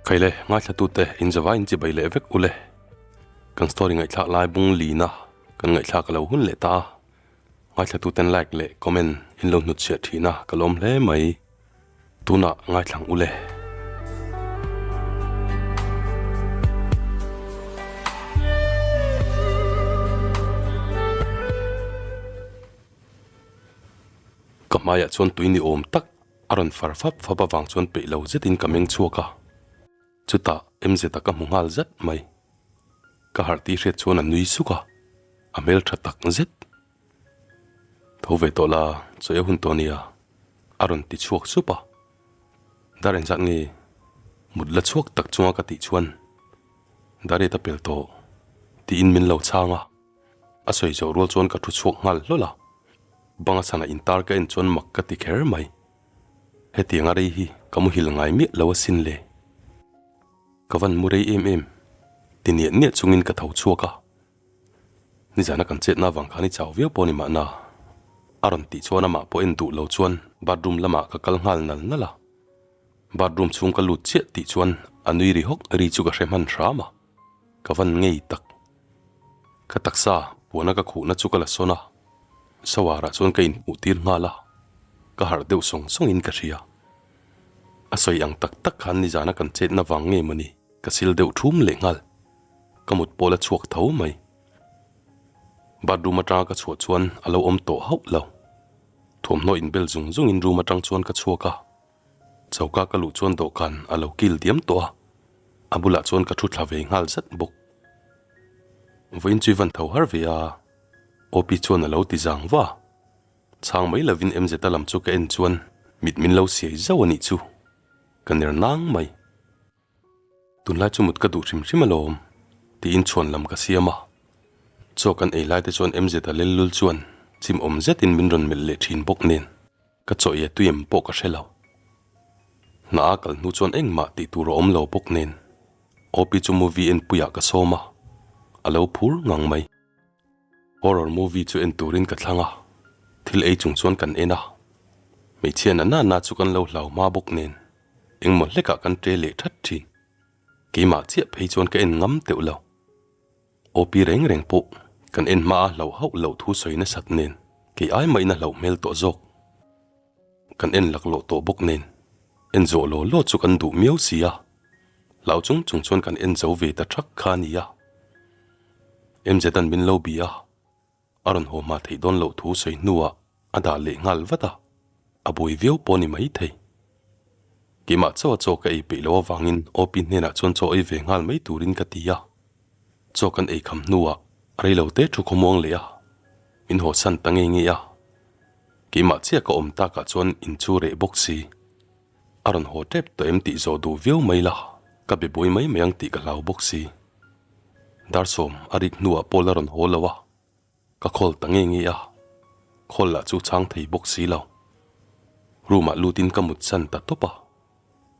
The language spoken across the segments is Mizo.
Khaile, ngaithlatute inzava in chibai leh vek ule. Kan story ngaihthlak lai bung lina kan ngaihthlak a lo hun leh ta a. Ngaithlatuten like leh comment in lo hnutchhiah thin a, ka lawm hle mai. Tunah ngaithlang ule. Ka hmaiah chuan tui ni awm tak a rawn far fap fap avang chuan peih lo zetin ka meng chhuak a, chutah MZ-a ka hmu nghal zat mai. Ka harh tih hriat chuan a nui suk a, a hmel tha tak zet. Tho ve tawh la, chawi a hun tawh nia, a rawn ti chhuak sup a. Dar engzat nge mut la chhuak tak chunga ka tih chuan Dariat a pel tawh tiin min lo chhang a. A sawi zawh rual chuan ka thu chhuak nghal hlawl a, banga chhanah intar ka en chuan mak ka ti kher mai. Hetiang a rei hi ka muhil ngai miah lo asin le. Ka van mu rei em em ti niah niah chungin ka tho chhuak a, nizana kan chetna avang khan i chau viau pawh ni mahna a rawn tih chuan amah pawh en duh lo chuan bathroom lamah ka kal nghal nal nal a, bathroom chhung ka lut chiah tih chuan a nui ri hawk ri chu ka hre hman hram a. Ka van ngei tak. Ka taksa puana ka khuhna chu ka la sawn a, shower ah chuan ka inhmuh tir nghal a, ka harh deuh sawng sawng in ka hria. A sawi ang tak tak khan nizana kan chetna vang nge mawni ka sil deuh thum leh nghal. Ka mut pawh la chhuak tho mai. Bathroom atanga ka chhuah chuan a lo awm tawh hauh lo. Thuamhnaw inbel zung zung in room atang chuan ka chhuak a. Choka ka luh chuan dawhkan a lo kil diam tawh a, a bulah chuan ka thu thla ve nghal zat bawk. Vawiin chu i van tho har ve a, Opi chuan a lo ti zang va. Chhang mai lovin MZ-a lam chu ka en chuan mit min lo siai zauh a nih chu, ka ner nang mai. Tunlai chu mut ka duh hrim hrim alawm, tiin chhuan lam ka siam a. Chaw kan ei lai te chuan MZ-a lel lul chuan chim awm zetin min rawn melh leh thin bawk nen. Ka chaw ei a tui em pawh ka hre lo. Hna a kal hnu chuan engmah tih tur a awm lo bawk nen Opi chu movie en puiah ka sawm a, a lo phur ngang mai. Horror movie chu en turin ka thlang a, thil ei chung chuan kan en a. Hmeichhia na na na chu kan lo hlau hma bawk nen engmaw hlekah kan ṭe leh ṭhat ṭhin. Keimah chiah phei chuan ka en ngam teuh lo. Opi reng reng pawh kan en hma a hlauh hauh loh thu sawi nasat nen kei ai mahin a hlauh hmel tawh zawk. Kan en laklawh tawh bawk nen en zawh law law chu kan duh miau si a, hlau chung chung chuan kan en zo ve ta thak kha a nia. MZ-a'n min lo bia a. A rawn haw hma theih dawn loh thu sawi hnuah a dah leh nghal vat a, a buai viau pawh a ni maithei. Keimah chaw a chaw ka ei peih loh avangin OP hnenah chuan chaw ei ve nghal mai turin ka ti a. Chaw kan ei kham hnuah reilote thu khawmuang leh a, min haw san ta ngei ngei a. Keimah chiah ka awm takah chuan in chu reh bawk si. A rawn haw tep tawh em tih zawh duh viau mai la, ka be buai mai mai ang tih ka hlau bawk si. Darsawm a rik hnuah Paul a rawn haw lo a, ka call ta nge nge a, call lah chu chhang thei bawk si lo. Room ah lutin ka mut san ta tawp a,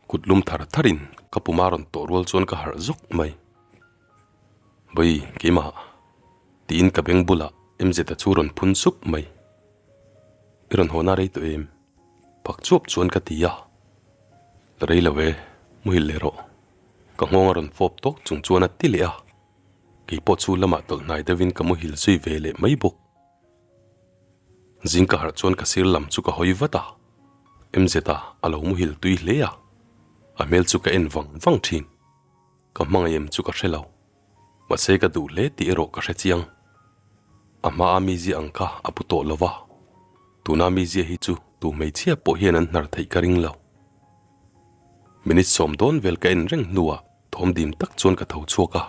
kut lum thar tharin ka puma rawn tawh rual chuan ka harh zawk mai. Bawi, keimah, tiin ka beng bulah MZ-a chu rawn phun sup mai. I rawn haw na rei tawh em? Pak chuap chuan ka ti a, La rei lo e, muhil leh rawh. Ka nghawng a rawn fawp tawk chung chuan a ti leh a, kei pawh chu lamah tawlh hnai deuhin ka muhil zui ve leh mai bawk. Zing ka harh chuan ka sir lam chu ka hawi vat a, MZ-a a lo muhil tui hle a, a hmel chu ka en vang vang thin. Ka hmangaih em chu ka hre lo, mahse ka duh hle tih erawh ka hre chiang. A hmaa mizia ang kha a pu tawh lo va, tuna mizia hi chu tu hmeichhia pawh hian an hnar theih ka ring lo. Minute sawm dawn vel ka en reng hnuah thawm dim tak chuan ka tho chhuak a,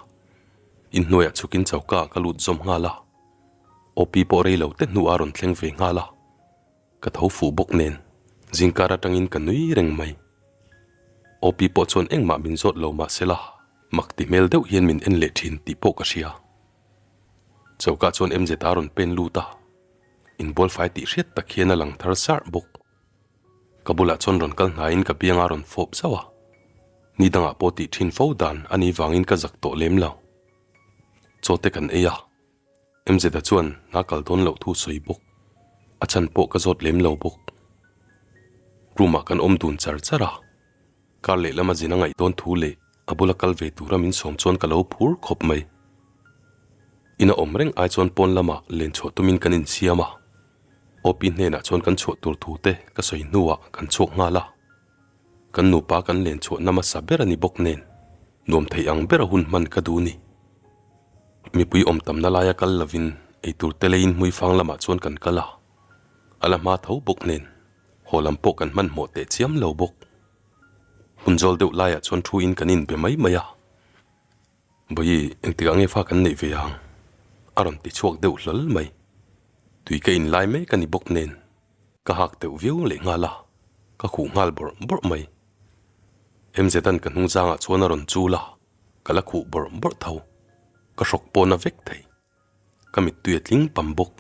inhnuaiah chhukin choka ah ka lut zawm nghal a, Opi pawh rei lo te hnuah a rawn thleng ve nghal a, ka tho fuh bawk nen zingkar atangin ka nui reng mai. Opi pawh chuan engmah min zawt lo mahsela mak ti hmel deuh hian min en leh thin tih pawh ka hria. Choka chuan MZ a rawn pen lut a, inbual fai tih hriat tak hian a lang thar sarh bawk. Ka bulah chuan rawn kal hnaiin ka bianga rawn fawp zauh a, ni dangah pawh tih thin fo dan a nih vangin ka zak tawh lem lo. Chaw te kan ei a, MZ-a chuan hna kal dawn loh thu sawi bawk, a chhan pawh ka zawt lem lo bawk. Room-ah kan awm dun char char a, kar lehlam a zin a ngaih dawn thu leh. A bula kal ve tura min sawm chuan ka lo phur khawp mai. Ina awm reng ai chuan pawn lamah len chhuah tumin kan insiam a. OP hnenah chuan kan chhuah tur thu te ka sawi hnuah kan chhuak nghal a. Kan nupa kan len chhuah na hmasa ber a ni bawk nen nuam thei ang bera hun hman ka duh ni. Mipui awm tamna laia kal lovin eitur te leiin hmuifang lamah chuan kan kal a. A la hma tho bawk nen haw lam pawh kan hmanhmawh teh chiam lo bawk. Hmun zawl deuh laiah chuan thu in kan inbe mai mai a. Bawi, engtikah nge fa kan neih ve ang? A rawn ti chhuak deuh hlawl mai. Tui ka in lai mek a ni bawk nen, ka hak deuh viau leh nghal a, ka khuh nghal bawrh bawrh mai. MZ-a'n ka hnung zangah chuan a rawn chul a, ka la khuh bawrh bawrh tho. Ka hrawk pawn a vek thei. Ka mittui a tling pam bawk.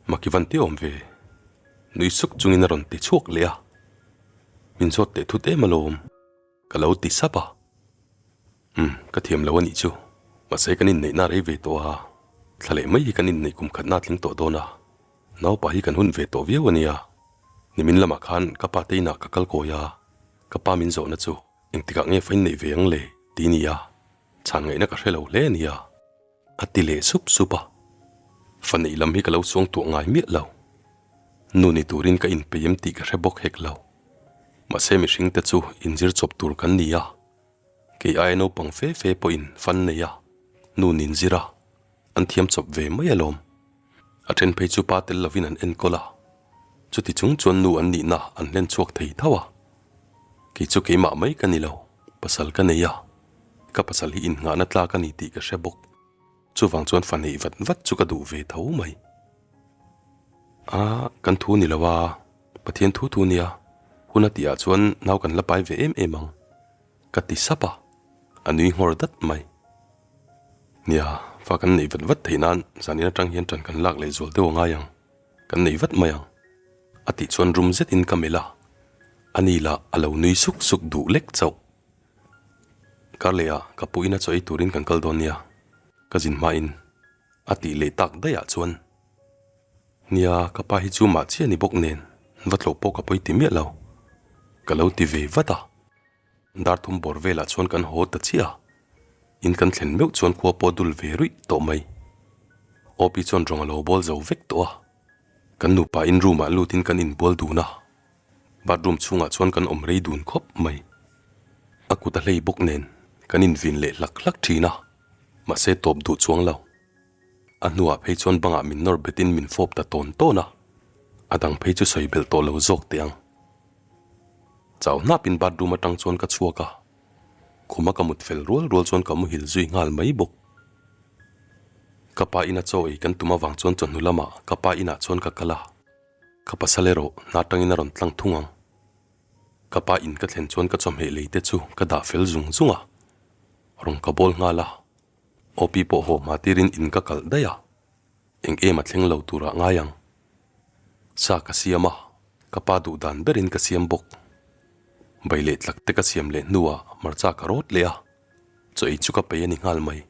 Maki van ti awm ve. Nui suk chungin a rawn ti chhuak leh a. Min zawt teh thut em alawm. Ka lo ti sap a. Umm, ka thiam lo a nih chu. Mahse kan inneihna rei ve tawh a. Thla leh mai hi kan inneih kum khatna a tling tawh dawn a. Naupa hi kan hun ve tawh viau a nia. Nimin lamah khan ka pa te inah ka kal kawi a. Ka pa min zawhna chu engtikah nge fa inneih ve ang le ti nia. Chhan ngaihna ka hre lo hle a nia. A ti leh sup sup a. Fa neih lam hi ka lo chuang tuah ngai miah lo. Nu ni turin ka inpeih em tih ka hre bawk hek lo. Mahse mihring te chu inzir chawp tur kan ni a. Kei aia naupang fe fe pawhin fan nei a, nu nin zir a, an thiam chawp ve mai alawm. A then phei chu pa tel lovin an enkawl a. Chuti chung chuan nu an nihna an hlen chhuak thei tho a. Kei chu keimah mai ka ni lo, pasal ka nei a, ka pasal hi innghahna tlak a ni tih ka hre bawk. Chuvang chuan fa neih vat vat chu ka duh ve tho mai. A, kan thu ni lo a, Pathian thu thu nia, hun a tihah chuan nau kan la pai ve em em ang, ka ti sap a, a nui nghawr dat mai. Nia, fa kan neih vat vat theih nan zanin atang hian ṭan kan lak leh zual deuh a ngai ang. Kan nei vat mai ang, a tih chuan rum zetin ka melh a, ani lah a lo nui suk suk duh lek chauh. Karleh ah ka pu ina chaw ei turin kan kal dawn nia, ka zin hmain a tih leh tak daih ah chuan, Nia, ka pa hi chu mah chiah ni bawk nen va tlawh pawh ka pawi ti miah lo, ka lo ti ve vat a. Dar thum bawr velah chuan kan haw ta chiah a, in kan thlen meuh chuan khua pawh dul ve ruih tawh mai. Opi chuan rawng a lo bawl zo vek tawh a, kan nupa in room ah lutin kan inbual dun a, bathroom chhungah chuan kan awm rei dun khawp mai. A kut a hlei bawk nen kan invin leh hlak hlak thin a, mahse tawp duh chuang lo. A hnuah phei chuan bangah min nawr betin min fawp ta tawn tawn a, a dang phei chu sawi belh tawh lo zawk teh ang. Chau hnapin bathroom atang chuan ka chhuak a, khuma ka mut fel rual rual chuan ka muhil zui nghal mai bawk. Ka pa ina chaw ei kan tum avang chuan chawhnu lamah ka pa inah chuan ka kal a, ka pasal erawh hna tangin a rawn tlang thung ang. Ka pa in ka thlen chuan ka chawhmeh lei te chu ka dah fel zung zung a, rawn ka bawl nghal a. Opi pawh haw hma tirin in ka kalh daih a, eng em a thleng lo turah ngai ang. Sa ka siam a, ka pa duh dan berin ka siam bawk. Bai leh tlak te ka siam leh hnuah hmarcha ka rawt leh a, chaw ei chu ka peih a ni nghal mai.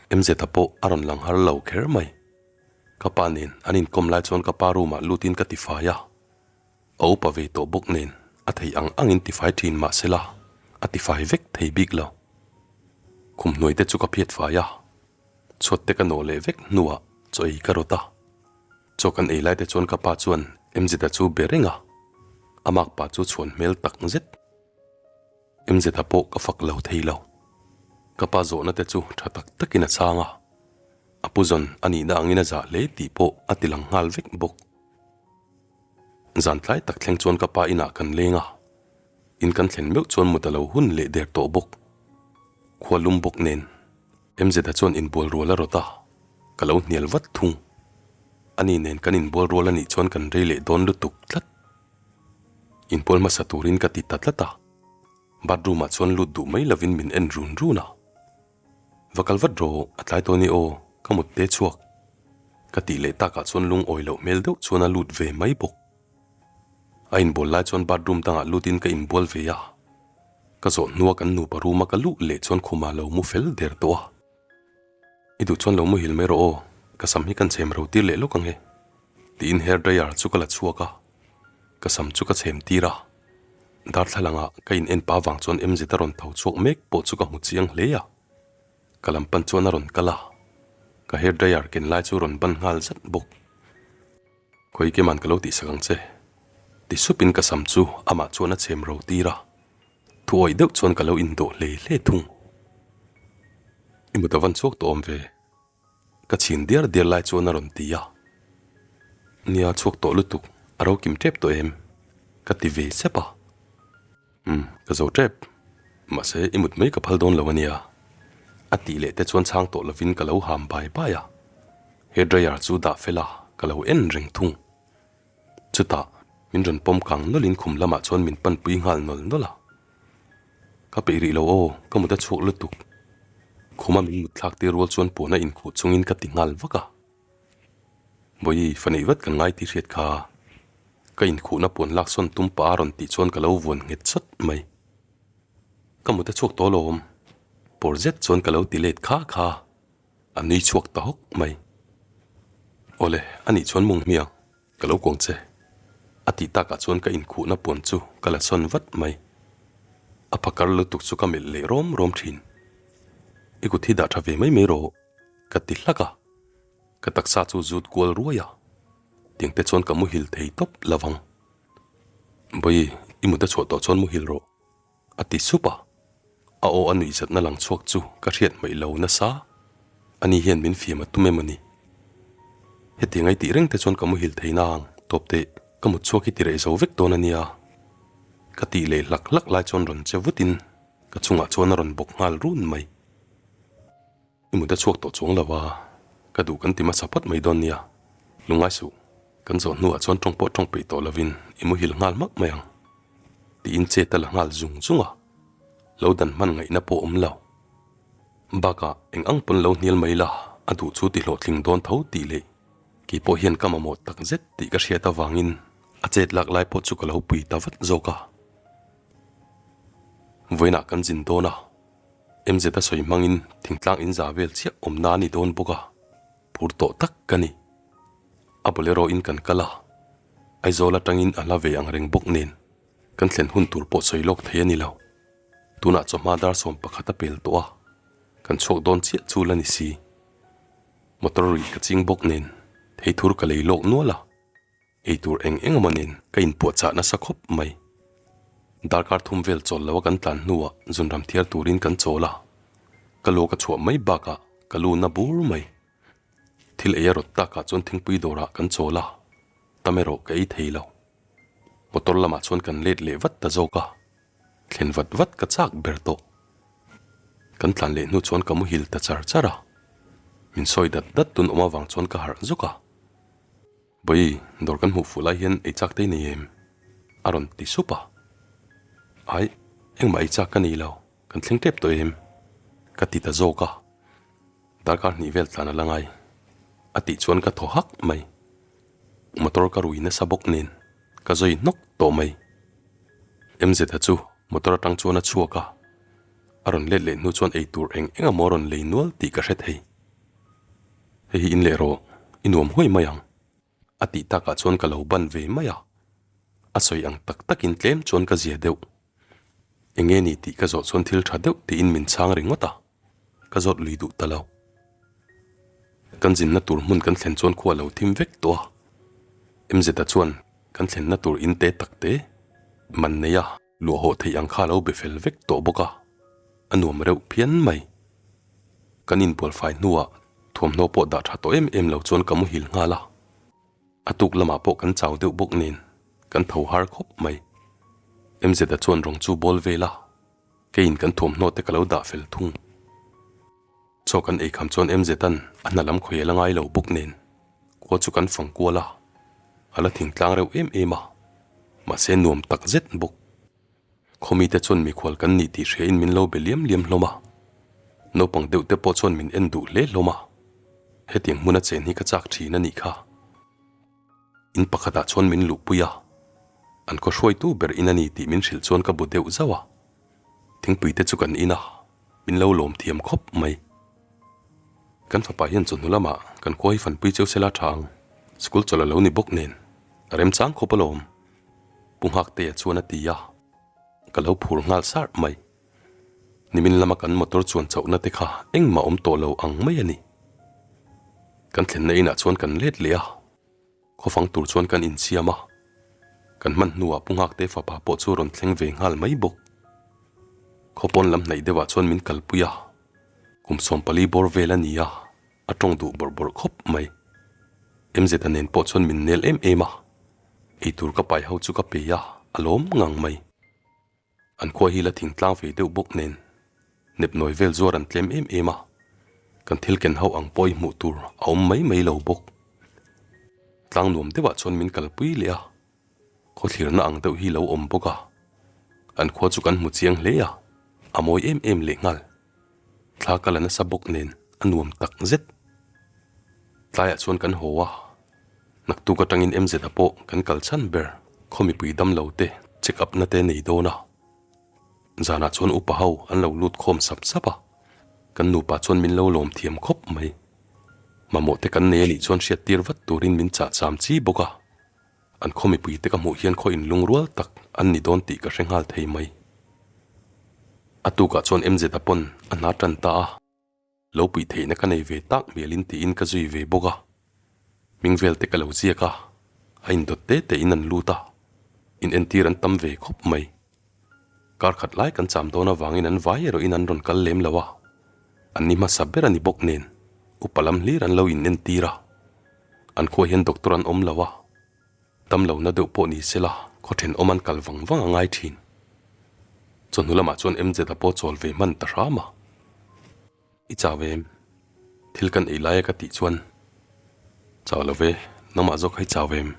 MZ-a pawh a rawn lang har lo kher mai. Ka pa nen an inkawm lai chuan ka pa room-ah lutin ka tifai a. A upa ve tawh bawk nen a thei ang angin tifai thin mah sela a tifai vek thei bik lo. Khum hnuai te chu ka phiat fai a, chhuat te ka nawh leh vek hnuah chaw ei ka rawt a. Chaw kan ei lai te chuan ka pa chuan MZ-a chu be reng a, a makpa chu chhuan hmel tak zet. MZ-a pawh ka fak lo thei lo. Ka pa zawhna te chu tha tak takin a chhang a, a pu zawn a nihna angin a zah hle tih pawh a ti lang nghal vek bawk. Zan tlai tak thleng chuan ka pa inah kan leng a, in kan thlen meuh chuan mut a lo hun leh der tawh bawk. Khua lum bawk nen MZ-a chuan inbual rual a rawt a, ka lo hnial vat thung. Ani nen kan inbual rual a nih chuan kan rei leh dawn lutuk tlat. Inbual hmasa turin ka ti ta tlat a, bathroom ah chuan lut duh mai lovin min en run run a. Va kal vat rawh, a tlai tawh a ni aw, ka mut te chhuak. Ka tih leh takah chuan lungawi loh hmel deuh chuan a lut ve mai bawk. A inbual lai chuan bathroom dangah lutin ka inbual ve a. Ka zawh hnua kan nupa room a ka luh leh chuan khumah lo mu fel der tawh a. I duh chuan lo muhil mai rawh aw, ka sam hi kan chhem ro tir leh lawk ang e. Tiin hair dryer chu ka la chhuak a, ka sam chu ka chhem tir a. Darthlalanga ka in en pa vang chuan MZ a rawn tho chhuak mek pawh chu ka hmu chiang hle a. Ka lam pan chuan a rawn kal a, ka hair dryer ken lai chu rawn ban nghal zat bawk. Khawi keman ka lo tihsak ang che. Ti supin ka sam chu amah chuan a chhem ro tir a, thuawih deuh chuan ka lo indawh hle hle thung. I mut a van chhuak tawh awm ve. Ka chhin diar diar lai chuan a rawn ti a, Nia chhuak tawh lutuk, a ro kim tep tawh em? Ka ti ve sep a. Umm, ka zo tep. Mahse, i mut mai ka phal dawn lo a nia. A tih leh te chuan chhang tawh lovin ka lo ham bai bai a. Hair dryer chu dah fel a, ka lo en reng thung. Chutah, min rawn pawm kang nawlhin khum lamah chuan min panpui nghal nawl nawl a. Ka peih rih lo aw, ka mut a chhuak lutuk. Khuma min mut thlak tir rual chuan puan a inkhuh chungin ka ti nghal vak a. Bawihi, fa neih vat kan ngai tih hriat kha. Ka inkhuhna puan lak sawn tum pah a rawn tih chuan ka lo vuan nghet chawt mai. Ka mut a chhuak tawh alawm. Pawr zet chuan ka lo ti let kha kha. A nui chhuak ta hawk mai. Awle, anih chuan mung hmiang, ka lo kuang che. A tih takah chuan ka inkhuhna puan chu ka la sawn vat mai. A phakar lutuk chu ka melh leh rawm rawm thin. I kut hi dah tha ve mai mai rawh, ka ti hlak a. Ka taksa chu zut kual ruai a, tiang te chuan ka muhil thei tawp lo vang. Bawihi, i mut a chhuah tawh chuan muhil rawh. A ti sup a, a aw a nuihzatna lang chhuak chu ka hriat hmaih lo nasa. Ani hian min fiam a tum em a ni? Hetiang ai tih reng te chuan ka muhil thei nang, tawp teh, ka mut chhuak hi ti reh zo vek dawn a nia. Ka tih leh hlak hlak lai chuan rawn che vutin ka chungah chuan a rawn bawk nghal run mai. I mut a chhuak tawh chuang lo a, ka duh kan ti hmasa phawt mai dawn nia. Lungngai suh, kan zawh hnuah chuan tawng pawh tawng peih tawh lovin i muhil nghal hmak mai ang. Tiin chet a la nghal zung zung a, lo dan hman ngaihna pawh awm lo. Bakah eng ang pawn lo hnial mai la, a duh chu ti hlawhtling dawn tho tih leh kei pawh hian ka mamawh tak zet tih ka hriat avangin a chet lak lai pawh chu ka lo pui ta vat zawk a. Vawiinah kan zin dawn a. MZ a sawi hmangin thingtlang in za vel chiah awmna a ni dawn bawk a, phur tawh tak ka ni. A bolero in kan kal a, Aizawl atangin a hla ve ang reng bawk nen kan thlen hun tur pawh sawi lawk thei a ni lo. Tunah chawhma dar 11 a pel tawh a, kan chhuak dawn chiah chu la ni si. Motor ruih ka ching bawk nen theithur ka lei lawk nual a. Ei tur eng eng emaw nen ka inpuahchah nasa khawp mai. Darkar thum vel chawl lo a kan tlan hnuah zunram thiar turin kan chawl a, ka lu ka chhuah mai bakah ka lu na bur mai. Thil ei a rawt takah chuan thingpui dawrah kan chawl a, tam erawh ka ei thei lo. Motor lamah chuan kan let leh vat ta zawk a, thlen vat vat ka chak ber tawh. Kan tlan leh hnu chuan ka muhil ta char char a, min sawi dat dat tun awm avang chuan ka harh zuk a. Bawi, dawr kan hmuh fuh lai hian ei chak te i nei em? A rawn ti sup a. Ai, engmah ei chak ka nei lo, kan thleng tep tawh em? Ka ti ta zawk a. Darkar hnih vel tlan a la ngai. A tih chuan ka thaw hak mai. Motor ka rui nasa bawk nen ka zawi hnawk tawh mai. MZ-a chu motor atang chuan a chhuak a, a rawn let leh hnu chuan ei tur eng eng emaw a rawn lei nual tih ka hre thei. Hei hi in leh rawh, i nuam huai mai ang. A tih takah chuan ka lo ban ve mai a, a sawi ang tak takin tlem chuan ka zia deuh. Eng nge ni tih ka zawh chuan thil tha deuh tiin min chhang ringawt a, ka zawt lui duh ta lo. Kan zinna tur hmun kan thlen chuan khua lo thim vek tawh a, MZ-a chuan kan thlenna tur in te tak te man nei a, Luah haw theih ang kha a lo be fel vek tawh bawk a, a nuam reuh phian mai. Kan inbual fai hnuah thuamhnaw pawh dah tha tawh em em lo chuan ka muhil nghal a. A tuk lamah pawh kan chau deuh bawk nen kan tho har khawp mai. MZ-a chuan rawng chu bawl vel a, keiin kan thuamhnaw te ka lo dah fel thung. Chaw kan ei kham chuan MZ-a'n a hna lam khawi a la ngai lo bawk nen khua chu kan fang kual a, a la thingtlang reuh em em a, mahse nuam tak zet bawk. Khawmite chuan mikhual kan nih tih hriain min lo be liam liam hlawm a, naupang deuh te pawh chuan min en duh hle hlawm a, hetiang hmuna chen hi ka chak thin a nih kha. In pakhatah chuan min luhpui a, an khaw hruaitu ber in a ni tih min hrilh chuan ka bu deuh zauh a, thingpui te chu kan in a, min lo lawm thiam khawp mai. Kan fapa hian chawhnu lamah kan khua hi fanpui cheu sela tha ang, school chawlh a lo ni bawk nen a remchang khawp alawm, Pu Nghaktea chuan a ti a. Ka lo phur nghal sarh mai. Nimin lama kan motor chuan chauhna te kha engmah awm tawh lo ang mai a ni. Kan thlenna inah chuan kan let leh a, khawfang tur chuan kan insiam a. Kan hman hnuah Pu Nghakte fapa pawh chu rawn thleng ve nghal mai bawk. Khawpawn lam hnaih deuhah chuan min kalpui a, kum 14 bawr vel a ni a, a tawng duh bawrh bawrh khawp mai. MZ-a nen pawh chuan min nel em em a, eitur ka pai ho chu ka pe a, a lawm ngang mai. An khua hi la thingtlang ve deuh bawk nen nepnawi vel zuar an tlem em em a, kan thil ken ho ang pawh i hmuh tur a awm mai mai lo bawk. Tlang nuam deuhah chuan min kalpui leh a, khawthlirna ang deuh hi lo awm bawk a, an khua chu kan hmu chiang hle a, a mawi em em lehnghal. Thla ka la nasa bawk nen a nuam tak zet. Tlaiah chuan kan haw a, naktuk atangin MZ-a pawh kan kal chhan ber khaw mipui damlo te check up na te nei dawn a. Zanah chuan upa ho an lo lut khawm sap sap a, kan nupa chuan min lo lawm thiam khawp mai. Mamawh te kan nei anih chuan hriat tir vat turin min chah cham chi bawk a. An khaw mipui te ka hmuh hian khaw inlungrual tak an ni dawn tih ka hre nghal thei mai. A tukah chuan MZ-a pawn a hna tan ta a, lo puih theihna ka nei ve tak hmelin tiin ka zui ve bawk a. Hming vel te ka lo ziak a, a indawt te te in an lut a, in entir an tam ve khawp mai. Kar khat lai kan cham dawn avangin an vai erawhin an rawn kal lem lo a, an ni hmasa ber a ni bawk nen upa lam hlir an lo in entir a, an khua hian doctor an awm lo a, damlohna deuh pawh ni sela khaw thenawm an kal vang vang a ngai thin. Chawhnu lamah chuan MZ-a pawh chawl ve hman ta hram a. I chau em? Thil kan ei laia ka tih chuan, Chau lo ve, nangmah zawk kha i chau em?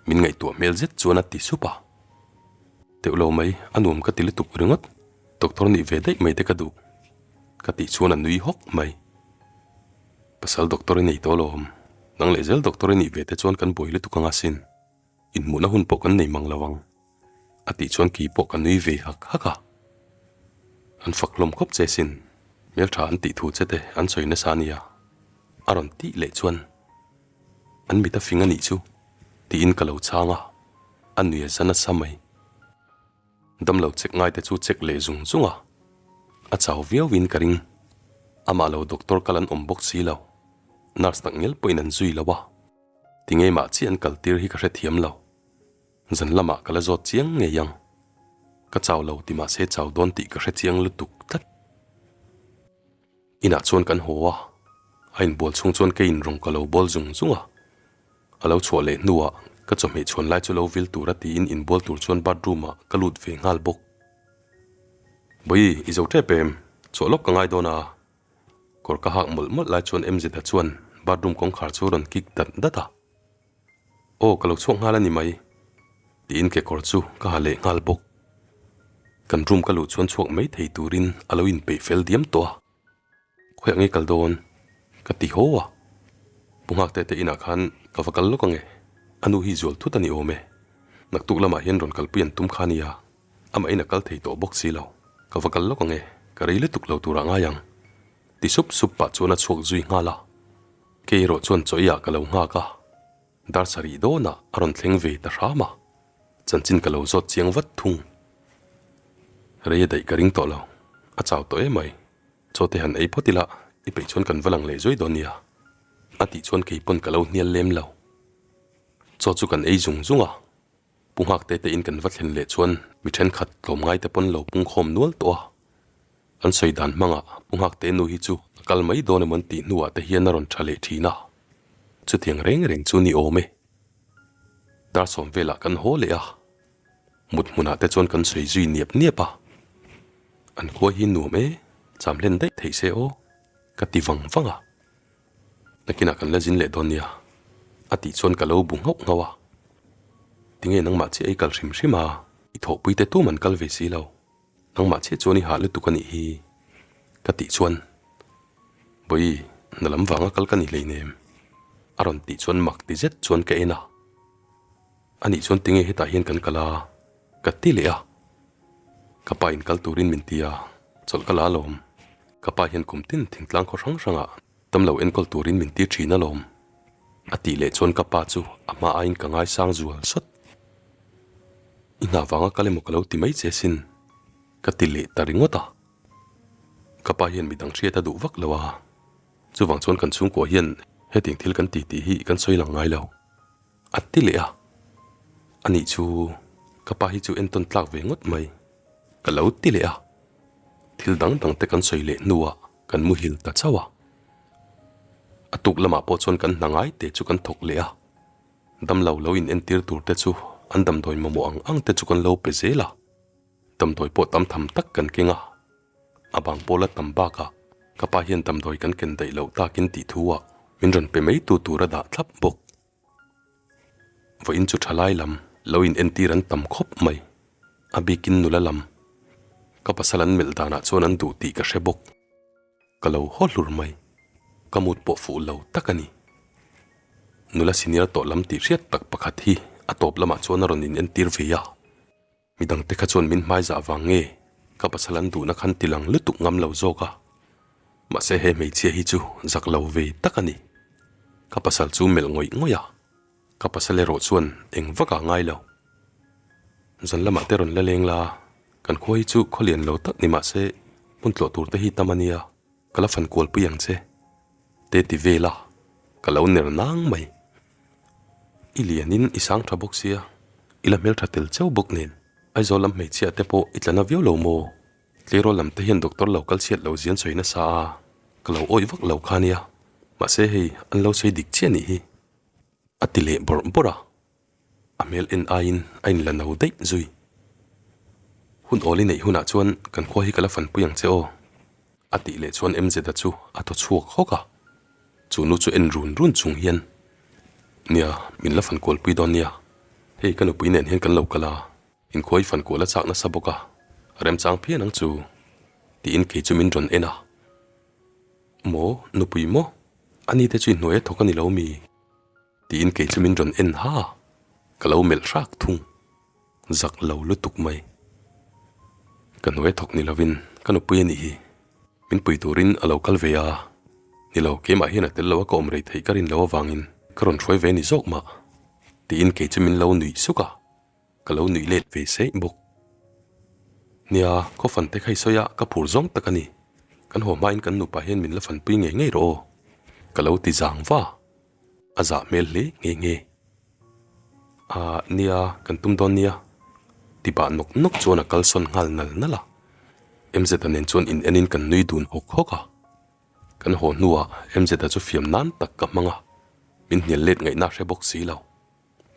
Min ngaihtuah hmel zet chuan a ti sup a. Teuh lo mai, a nuam ka ti lutuk ringawt, doctor nih ve daih mai te ka duh. Ka tih chuan a nui hawk mai. Pasal doctor i nei tawh alawm, nang leh zel doctor i nih ve te chuan kan buai lutuk anga sin, inhmuhna hun pawh kan nei mang lo ang. A tih chuan kei pawh ka nui ve hak hak a. An fak hlawm khawp che sin, hmeltha an tih thu che te an sawi nasa a nia. A rawn tih leh chuan an mit a fing a nih chu tiin ka lo chhang a, a nui a za nasa mai. Damlo check ngai te chu check leh zung zung a, a chau viau in ka ring. Amah lo doctor kal an awm bawk si lo, nurse tak ngel pawhin an zui lo a, tinge mah chiah an kal tir hi ka hrethiam lo. Zan lamah ka la zawt chiang ngei ang. Ka chau lo ti mahse chau dawn tih ka hre chiang lutuk tlat. Inah chuan kan haw a, a inbual chhung chuan kei inrawng ka lo bawl zung zung a. A lo chhuah leh hnuah ka chawhmeh chhuan lai chu lo vil tura tiin inbual tur chuan bathroom ah ka lut ve nghal bawk. Bawi, i zo tep em? Chhuah lawk ka ngai dawn a. Kawr ka hak mawlh mawlh lai chuan MZ-a chuan bathroom kawngkhar chu rawn kik dat dat a. Aw ka lo chhuak nghal a ni mai tiin kekawr chu ka ha leh nghal bawk. Kan room ka luh chuan chhuak mai thei turin a lo inpeih fel diam tawh a. Khawiah nge kal dawn? Ka ti haw a. Pu Nghakte te inah khan ka va kal lawk ange. A nu hi zual thut a ni awm e. Naktuk lamah hian rawn kalpui an tum kha nia. Amah in a kal thei tawh bawk si lo. Ka va kal lawk ange, ka rei lutuk lo turah ngai ang. Ti sup sup pah chuan a chhuak zui nghal a. Kei erawh chuan chawiah ka lo nghak a, dar sarih dawnah a rawn thleng ve ta hram a, chanchin ka lo zawt chiang vat thung. Rei a daih ka ring tawh lo, a chau tawh em mai, chaw te han ei phawt ila i peih chuan kan va lang leh zuai dawn nia, a tih chuan kei pawn ka lo hnial lem lo. Chaw chu kan ei zung zung a, Pu Nghakte te in kan va thlen leh chuan mi thenkhat tlawmngai te pawn lo pungkhawm nual tawh a, An sawi dan hmangah Pu Nghakte nu hi chu a kal mai dawn emaw an tih hnuah te hian a rawn tha leh thin a, chutiang reng reng chu ni awm e. Dar sawm velah kan haw leh a, mut hmunah te chuan kan sawi zui niap niap a, An khua hi nuam e, cham hlen daih theih se aw, ka ti vang vang a. Nakinah kan la zin leh dawn nia, a tih chuan ka lo bu nghauh nghauh a. Tinge nangmah chiah i kal hrim hrim a, i thawhpui te tum an kal ve si lo. Nangmah chiah chuan i hah lutuk a nih hi ka tih chuan Bawi hna lam vanga kal ka ni hleinem a rawn tih chuan mak ti zet chuan ka en a, anih chuan tinge hetah hian kan kal a ka ti leh a, ka pa in kal turin min ti a, chawlh ka la alawm, ka pa hian kum tin thingtlang khaw hrang hrangah damlo enkawl turin min ti thin alawm a tih leh chuan ka pa chu a hma aiin ka ngaisang zual sawt. I hna vanga kal emaw ka lo ti mai che sin, ka ti leh ta ringawt a. Ka pa hian midang hriat a duh vak lo a, chuvang chuan kan chhungkua hian hetiang thil kan ti tih hi kan sawi lang ngai lo. A ti leh a, anih chu ka pa hi chu entawn tlak ve ngawt mai, ka lo ti leh a. Thil dang dang te kan sawi leh hnuah kan muhil ta chauh a. A tuk lamah pawh chuan kan hna ngai te chu kan thawk leh a. Damlo lo in entir tur te chu an damdawi mamawh ang ang te chu kan lo pe zel a. Damdawi pawh tam tham tak kan keng a. A bang pawla tam bakah ka pa hian damdawi kan ken daih loh takin tih thu ah min rawn pe mai tu tur a dah thlap bawk. Vawiin chu thalai lam lo in entir an tam khawp mai. A bikin nula lam. Ka pasal an melh danah chuan an duh tih ka hre bawk. Ka lo haw hlur mai. Ka mut pawh fuh lo tak a ni. Nula senior tawh lam tih hriat tak pakhat hi a tawp lamah chuan a rawn in entir ve a. Midangte kha chuan min hmaizah vang nge ka pasal an duhna khan ti lang lutuk ngam lo zawk a. Mahse he hmeichhia hi chu zak lo ve tak a ni. Ka pasal chu melh ngawih ngawih a, ka pasal erawh chuan eng vak ah ngai lo. Zan lamah te rawn la leng la, kan khua hi chu khaw lian lo tak ni mahse hmun tlawh tur te hi tam a nia, ka la fan kual pui ang che. Te ti vel a, ka lo ner nang mai. I lianin i sang tha bawk sia, i la hmeltha tel cheu bawk nen, Aizawl lam hmeichhia te pawh i tla na viau lo maw? Tleirawl lam te hian doctor lo kal chhiat lo zian sawi nasa a, ka lo awih vak lo kha nia, mahse hei an lo sawi dik chiah nih hi. A ti leh bawrh bawrh a, a hmel en aiin a inla no daih zui. Hun awl i neih hunah chuan kan khua hi ka la fanpui ang che aw. A tih leh chuan MZ-a chu a thaw chhuak hawk a, chu nu chu en run run chung hian, Nia, min la fan kualpui dawn nia, hei ka nupui nen hian kan lo kal a, inkhua i fan kual a chak nasa bawk a, a remchang phian ang chu, tiin kei chu min rawn en a. Maw, nupui maw? Ani te chu i hnuai a thawk a ni lo mi? Tiin kei chu min rawn en ha, ka lo melh hrak thung. Zak lo lutuk mai. Ka hnuai thawk ni lovin ka nupui a nih hi. Min pui turin a lo kal ve a, ni lo keimah hian a tel lo a ka awm rei theih ka rin lo avangin ka rawn hruai ve ni zawk mah. Tiin kei chu min lo nuih suk a, ka lo nuih let ve seih bawk. Nia, khaw fan te kha i sawi a, ka phur zawng tak a ni. Kan haw hmain kan nupa hian min la fanpui ngei ngei rawh aw. Ka lo ti zang va. A zah hmel hle nghe nghe. Ahh nia kan tum dawn nia ti pah nawk nawk chuan a kalsawn nghal nal nal a. MZ-a nen chuan in enin kan nui dun hawk hawk a. Kan haw hnuah MZ-a chu fiam nan tak ka hmang a, min hnial let ngaihna hre bawk si lo.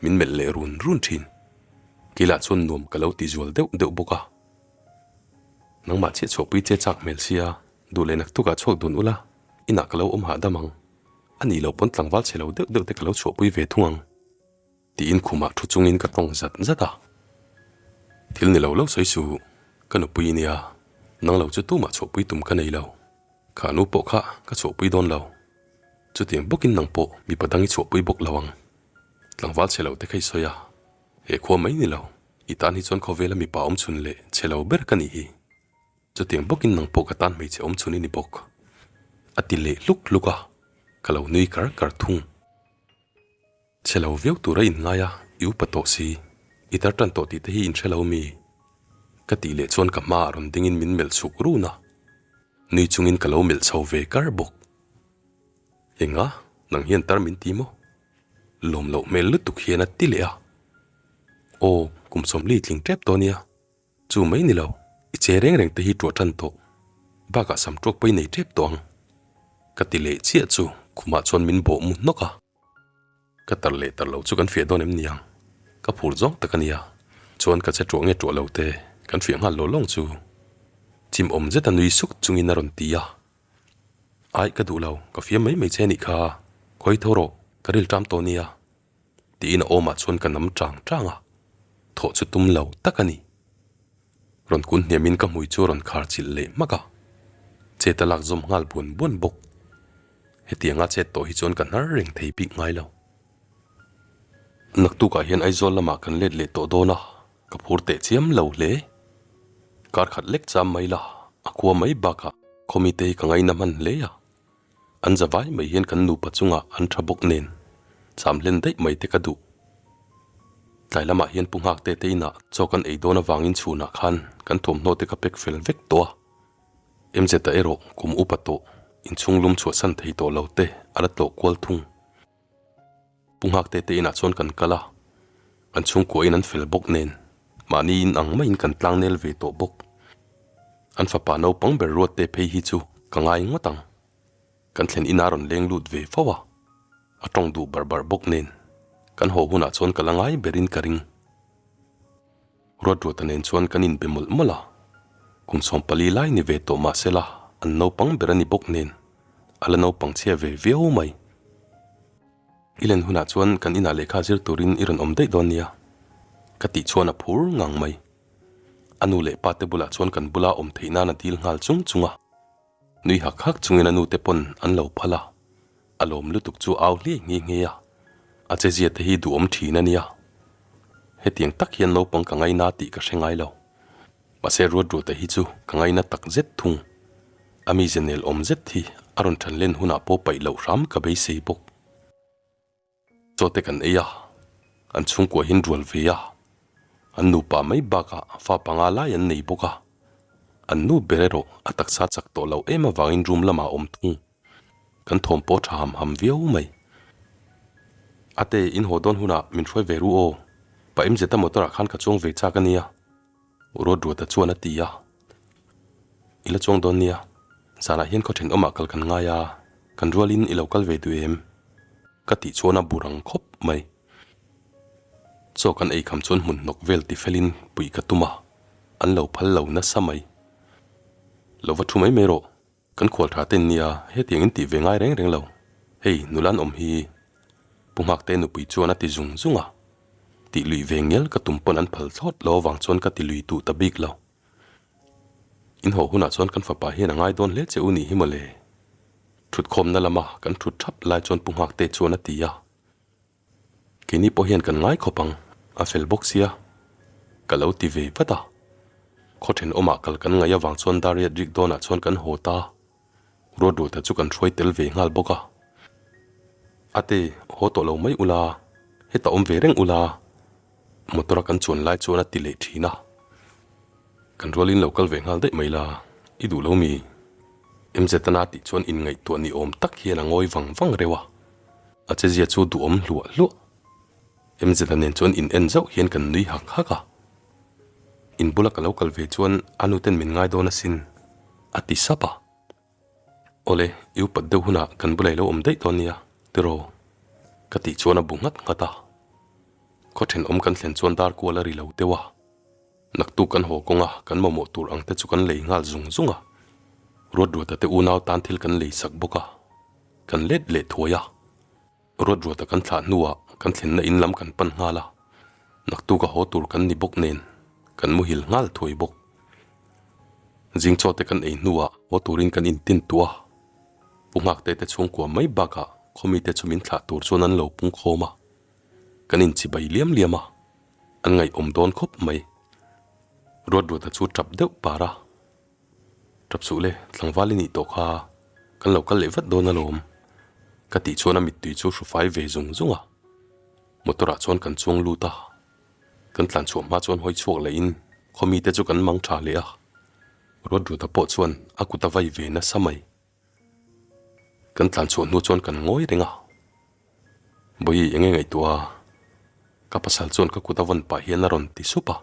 Min melh leh run run thin. Keilah chuan nuam ka lo ti zual deuh deuh bawk a. Nangmah chiah chhuahpui che chak hmel sia, duh leh naktukah chhuak dun ula, inah ka lo awm hahdam ang. A nih loh pawn tlangval chhe lo deuh deuh te ka lo chhuahpui ve thung ang tiin khumah thu chungin ka tawng zat zat a. Thil ni lo lo sawi suh, ka nupui nia, nang lo chu tumah chhuahpui tum ka nei lo. Kha nu pawh kha ka chhuahpui dawn lo. Chutiang bawkin nang pawh mipa dang i chhuahpui bawk lo ang. Tlangval chhe lo te kha i sawi a, he khua mai ni lo, i tan hi chuan khawvela mipa awmchhun leh chhe lo ber ka nih hi. Chutiang bawkin nang pawh ka tan hmeichhe awm chhun i ni bawk. A ti leh hluk hluk a, ka lo nui kar kar thung. Chhe lo viau tur a inngai a, i upa tawh si, i tar tan tawh tih te hi inhre lo mi? Ka tih leh chuan ka hmaah rawn dingin min melh chhuk run a, nui chungin ka lo melh chho ve kar bawk. Enga, nang hian tar min ti maw? Lawm loh hmel lutuk hian a ti leh a. Aw, kum 40 tling tep tawh nia. Chu mai ni lo, i che reng reng te hi tuah tan tawh. Bakah sam tuak pawh i nei tep tawh ang. Ka ti leh chiah chu khumah chuan min bawh mu hnawk a. Ka tar leh tar lo chu kan fiah dawn em niang. Ka phur zawng tak a nia. Chuan ka che tuah nge tuah lo te kan fiah nghal lawh lawng chu. Chim awm zet a nui suk chungin a rawn ti a. Aih ka duh lo, ka fiam mai mai che nih kha. Khawi tho rawh, ka ril ṭam tawh nia. Tiin a awmah chuan ka nam chang chang a, thawh chu tum lo tak a ni. Rawn kun hniamin ka hmui chu a rawn khar chilh leh hmak a, chet a lak zawm nghal buan buan bawk. Hetianga chet tawh hi chuan ka hnar reng thei bik ngai lo. Naktukah hian Aizawl lamah kan let leh tawh dawn a, ka phur teh chiam lo hle. Kar khat lek cham mai la, a khua mai bakah khawmite hi ka ngaina hman hle a. An za vai mai hian kan nupa chungah an tha bawk nen cham hlen daih mai te ka duh. Tlai lamah hian Pu Nghakte te inah chaw kan ei dawn avangin chhunah khan kan thawmhnaw te ka pack fel vek tawh a. MZ-a erawh kum upa tawh inchhung lum chhuahsan thei tawh lo te a la tlawh kual thung. Pu Nghakte te inah chuan kan kal a, an chhungkua in an fel bawk nen mahni in ang maiin kan tlang nel ve tawh bawk. An fapa naupang ber Ruatte phei hi chu ka ngai ngawt ang. Kan thlen ina rawn leng lut ve fo a, a tawng duh barh barh bawk nen kan haw hunah chuan ka la ngai berin ka ring. Ruatruata nen chuan kan inbe mawlh mawlh a, kum 14 lai ni ve tawh mah sela an naupang ber a ni bawk nen a la naupang chhia ve viau mai. I len hunah chuan kan inah lehkha zir turin i rawn awm daih dawn nia ka tih chuan a phur ngang mai. A nu leh pa te bulah chuan kan bula awm theih nan a dil nghal chung chung a. Nui hak hak chungin a nute pawn an lo phal a, a lawm lutuk chu au hliai nghe nghe a, a chezia te hi duhawm thin a nia. Hetiang tak hian naupang ka ngaina tih ka hre ngai lo. Mahse Ruatruata hi chu ka ngaina tak zet thung. A mize nel awm zet hi a rawn than len hunah pawh paih loh hram ka beisei bawk. Chaw te kan ei a, an chhungkua hian rual ve a, an nupa mai bakah fa panga lai an nei bawk a, an nu ber erawh a taksa chak tawh loh em avangin room lamah a awm thung. Kan thawm pawh tha ham ham viau mai. Ate, in haw dawn hunah min hruai ve ru aw, pa MZ-a motor ah khan ka chuang ve chak a nia. Ruatruata chuan a ti a, I la chuang dawn nia, zanah hian khaw thenawmah kal kan ngai a, kan rualin i lo kal ve duh em? Ka tih chuan a bu rang khawp mai. Chaw kan ei kham chuan hmun hnawk vel tifelin puih ka tum a, an lo phal lo nasa mai. Lo va thu mai mai rawh, Kan khual tha ten nia hetiang in tih ve ngai reng reng lo, hei nula an awm hi Pu Nghakte nupui chuan a ti zung zung a, tih luih ve ngial ka tum pawn an phal thlawt lo avang chuan ka ti lui duh ta bik lo. In haw hunah chuan kan fapa hian a ngai dawn hle che u nih hi mawle. Thutkhawmna lama kan thut thap lai chuan Pu Nghakte chuan a ti a. Keini pawh hian kan ngai khawp ang, a fel bawk sia. Ka lo ti ve vat a. Khaw thenawmah kal kan ngaih avang chuan Dariat rik dawnah chuan kan haw ta. Ruatruata chu kan hruai tel ve nghal bawk a. Ate, haw tawh lo mai ula, heta awm ve reng ula. Motor a kan chuan lai chuan a ti leh thin a. Kan rualin lo kal ve nghal daih mai la, i duh lo mi? MZ-a tih chuan inngaihtuah ni awm tak hian a ngawi vang vang reuh a. A chezia chu duhawm hluah hluah. MZ-a nen chuan in en zauh hian kan nui hak hak a. In bula ka lo kal ve chuan a nuten min ngai dawn asin, a ti sap a. Awle, i upat deuh hunah kan bula i lo awm daih dawn nia, tiraw? Ka tih chuan a bu nghat nghat a. Khaw thenawm kan thlen chuan dar kual a ri lo deuh a. Naktuk kan haw kawng a, kan mamawh tur ang te chu kan lei nghal zung zung a. Ruatruata te unau tan thil kan lei sak bawk a, kan let leh thuai a. Ruatruata kan thlah hnuah kan thlenna in lam kan pan nghal a, naktuk a haw tur kan ni bawk nen kan muhil nghal thuai bawk. Zing chaw te kan ei hnuah haw turin kan intin tuah a, Pu Nghakte te chhungkua mai bakah khawmite chu min thlah tur chuan an lo pung khawm a, kan inchibai liam liam a. An ngaihawm dawn khawp mai. Ruatruata chu tap deuh par a. Tap suh le, tlangval i nih tawh kha, kan lo kal leh vat dawn alawm. Ka tih chuan a mittui chu hru fai ve zung zung a. Motor ah chuan kan chuang lut a. Kan tlan chhuah hma chuan hawi chhuak leh in khaw mite chu kan mang tha leh a. Ruatruata pawh chuan a kut a vai ve nasa mai. Kan tlan chhuah hnu chuan kan ngawi reng a. Bawihi enge ngaihtuah a? Ka pasal chuan ka kut a vawn pah hian a rawn ti sup a.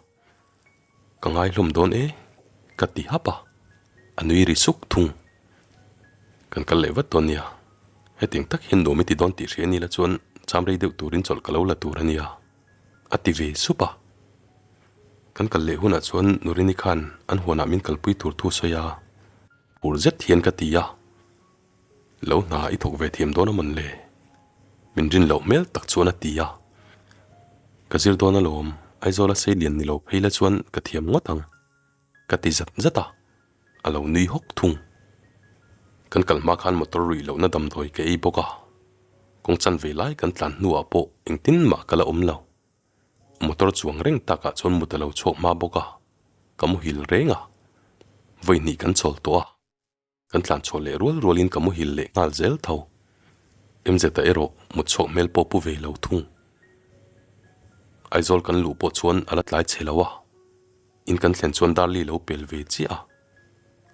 Ka ngai hlawm dawn e, ka ti hap a. A nui ri suk thung. Kan kal leh vat dawn nia. Hetiang tak hian nuam i ti dawn tih hria ni la chuan cham rei deuh turin chawlh ka lo la tur a nia, a ti ve sup a. Kan kal leh hunah chuan Nurini khan an huanah min kalpui tur thu sawi a. Phur zet hian ka ti a, Lo hna i thawk ve thiam dawn a mawn le? Min rin loh hmel tak chuan a ti a. Ka zir dawn alawm, Aizawla sei lian ni lo phei la chuan ka thiam ngawt ang, ka ti zat zat a, a lo nui hawk thung. Kan kal hma khan motor ruih lohna damdawi ka ei bawk a, kawng chanve lai kan tlan hnuah pawh engtin mah ka la awm lo. Motor chuang reng takah chuan mut a lo chhuak hma bawk a, ka muhil reng a. Vawi hnih kan chawl tawh a, kan tlan chhuah leh rual rualin ka muhil leh nghal zel tho. MZ-a erawh mut chhuak hmel pawh pu ve lo thung. Aizawl kan luh pawh chuan a la tlai chhe lo a, in kan thlen chuan Darli lo pel ve chiah a.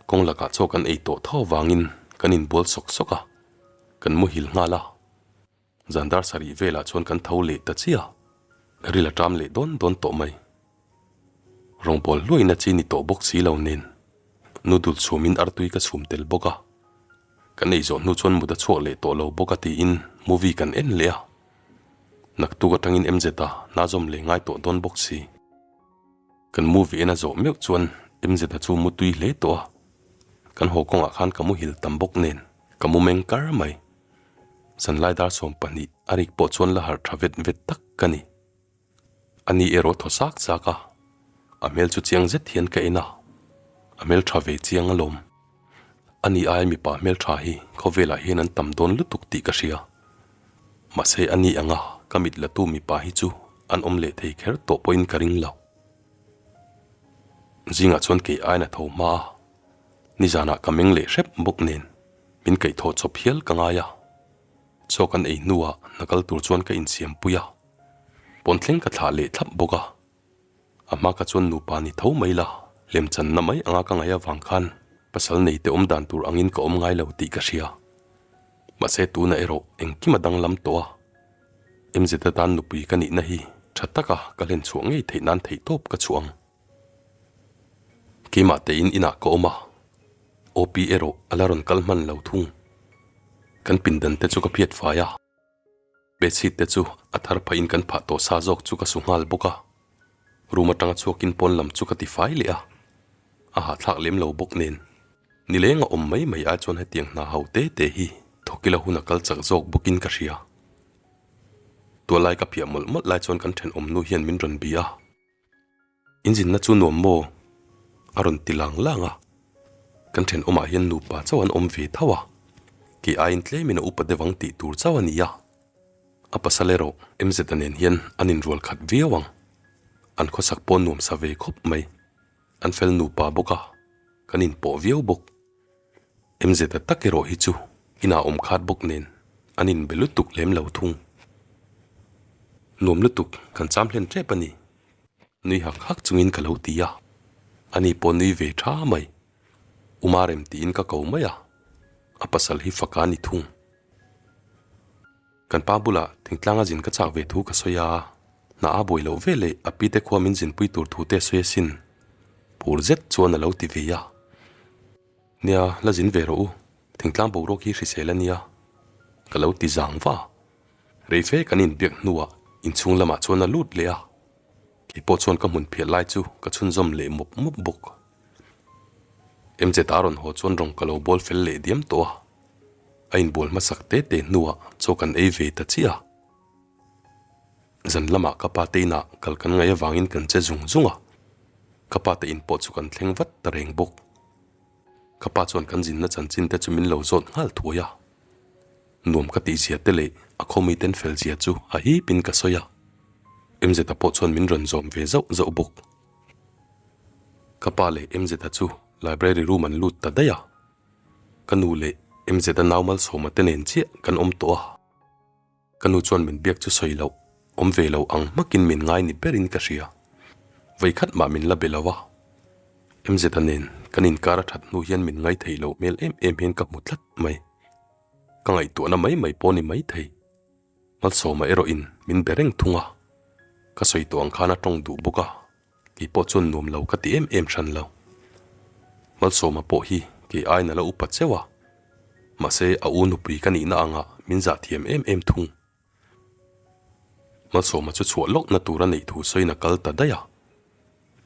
Kawng lakah chaw kan ei tawh tho avangin kan inbual sawk sawk a, kan muhil nghal a. Zan dar sarih velah chuan kan tho leh ta chiah a, ril a ṭam leh dawn dawn tawh mai. Rawngbawl hluaina chi ni tawh bawk si lo nen noodle chhumin artui ka chhum tel bawk a, kan ei zawh hnu chuan mut a chhuak leh tawh lo bawk a tiin movie kan en leh a, naktuk atangin MZ a hna zawm leh ngai tawh dawn bawk si. Kan movie en a zawh meuh chuan MZ a chu mu tui hle tawh a, kan haw kawngah khan ka muhil tam bawk nen ka mu meng kar mai. Zanlai dar 12 a rik pawh chuan la harh tha vet vet tak ka ni. A ni erawh thaw sak sak a, a hmel chu chiang zet hian ka en a, a hmel tha ve chiang alawm. A ni aia mipa hmel tha hi khawvelah hian an tam dawn lutuk tih ka hria. Mahse a ni anga ka mit latu mipa hi chu an awm leh thei kher tawh pawhin ka ring lo. Zingah chuan kei aiin a tho hma a, nizanah ka meng leh hrep bawk nen min kaihthawh chawp hial ka ngai a. Chaw kan ei hnuah hna kal tur chuan ka insiam pui a, pawn thleng ka thlah leh thlap bawk a. A hma ka chuan nupa ni tho mai la, lemchanna mai anga ka ngaih avang khan pasal nei te awm dan tur angin ka awm ngai lo tih ka hria. Mahse tuna erawh engkim a danglam tawh a, MZ atan nupui ka nihna hi tha taka ka hlen chhuah ngei theih nan theihtawp ka chhuah ang. Keimah tein inah ka awm a, OP erawh a la rawn kal hman lo thung. Kan pindan te chu ka phiat fai a, bedsheet te chu a thar phahin kan phah tawh sa zawk chu ka su nghal bawk a, room atanga chhuakin pawn lam chu ka ti fai leh a, a hahthlak lem lo bawk nen. Nileng a awm mai mai ai chuan hetiang hna ho te te hi thawkila hun a kal chak zawk bawkin ka hria. Tualai ka phiah mawlh mawlh lai chuan kan thenawm nu hian min rawn bia a. In zinna chu nuam maw? A rawn ti lang lang a. Kan thenawmah hian nupa chauh an awm ve tho a, kei aiin tlemin a upa deuh ang tih tur chauh a ni a. A pasal erawh MZ-a nen hian an inrual khat viau ang. An khawsak pawh nuam sa ve khawp mai. An fel nupa bawk a, kan inpawh viau bawk. MZ-a tak erawh hi chu inah awm khat bawk nen an inbe lutuk lem lo thung. Nuam lutuk kan cham hlen tep a ni. Nui hak hak chungin ka lo ti a, ani pawh nui ve tha mai. Uma rem tiin ka ko mai a, a pasal hi faka ni thung. Kan pa bulah thingtlanga zin ka chak ve thu ka sawi a, hna a buai loh ve leh a pi te khua min zinpui tur thu te a sawi asin. Phur zet chuan a lo ti ve a. Nia, la zin ve rawh u, thingtlang boruak hi hrisel a nia, ka lo ti zang va. Rei fe kan inbiak hnuah inchhung lamah chuan a lut leh a, kei pawh chuan ka hmun phiah lai chu ka chhunzawm leh mawp mawp bawk. MZ a rawn haw chuan rawng ka lo bawl fel leh diam tawh a, a inbual hmasak te te hnuah chaw kan ei ve ta chiah a. Zan lamah ka pa te inah kal kan ngaih avangin kan che zung zung a, ka pa te in pawh chu kan thleng vat ta reng bawk. Ka pa chuan kan zinna chanchin te chu min lo zawt nghal thuai a, nuam ka tih zia te leh a khawmi ten fel zia chu a hipin ka sawi a, MZ-a pawh chuan min rawn zawm ve zauh zauh bawk. Ka pa leh MZ-a chu library room an lut ta daih a, ka nu leh MZ-a nau malsawma te nen chiah kan awm tawh a. Ka nu chuan min biak chu sawi loh, awm ve lo ang hmakin min ngai ni berin ka hria. Vawikhat mah min la be lo a. MZ-a nen kan inkar a that hnu hian min ngai thei loh hmel em em hian ka hmu tlat mai. Ka ngaihtuahna mai mai pawh ni mai thei. Malsawma erawhin min be reng thung a. Ka sawi tawh ang khan a tawng duh bawk a. Kei pawh chuan nuam lo ka ti em em hran lo. Malsawma pawh hi kei aiin a la upa cheu a, mahse a u nupui ka nihna angah min zah thiam em em thung. Malsawma chu chhuah lawkna tur a neih thu sawiin a kal ta daih a,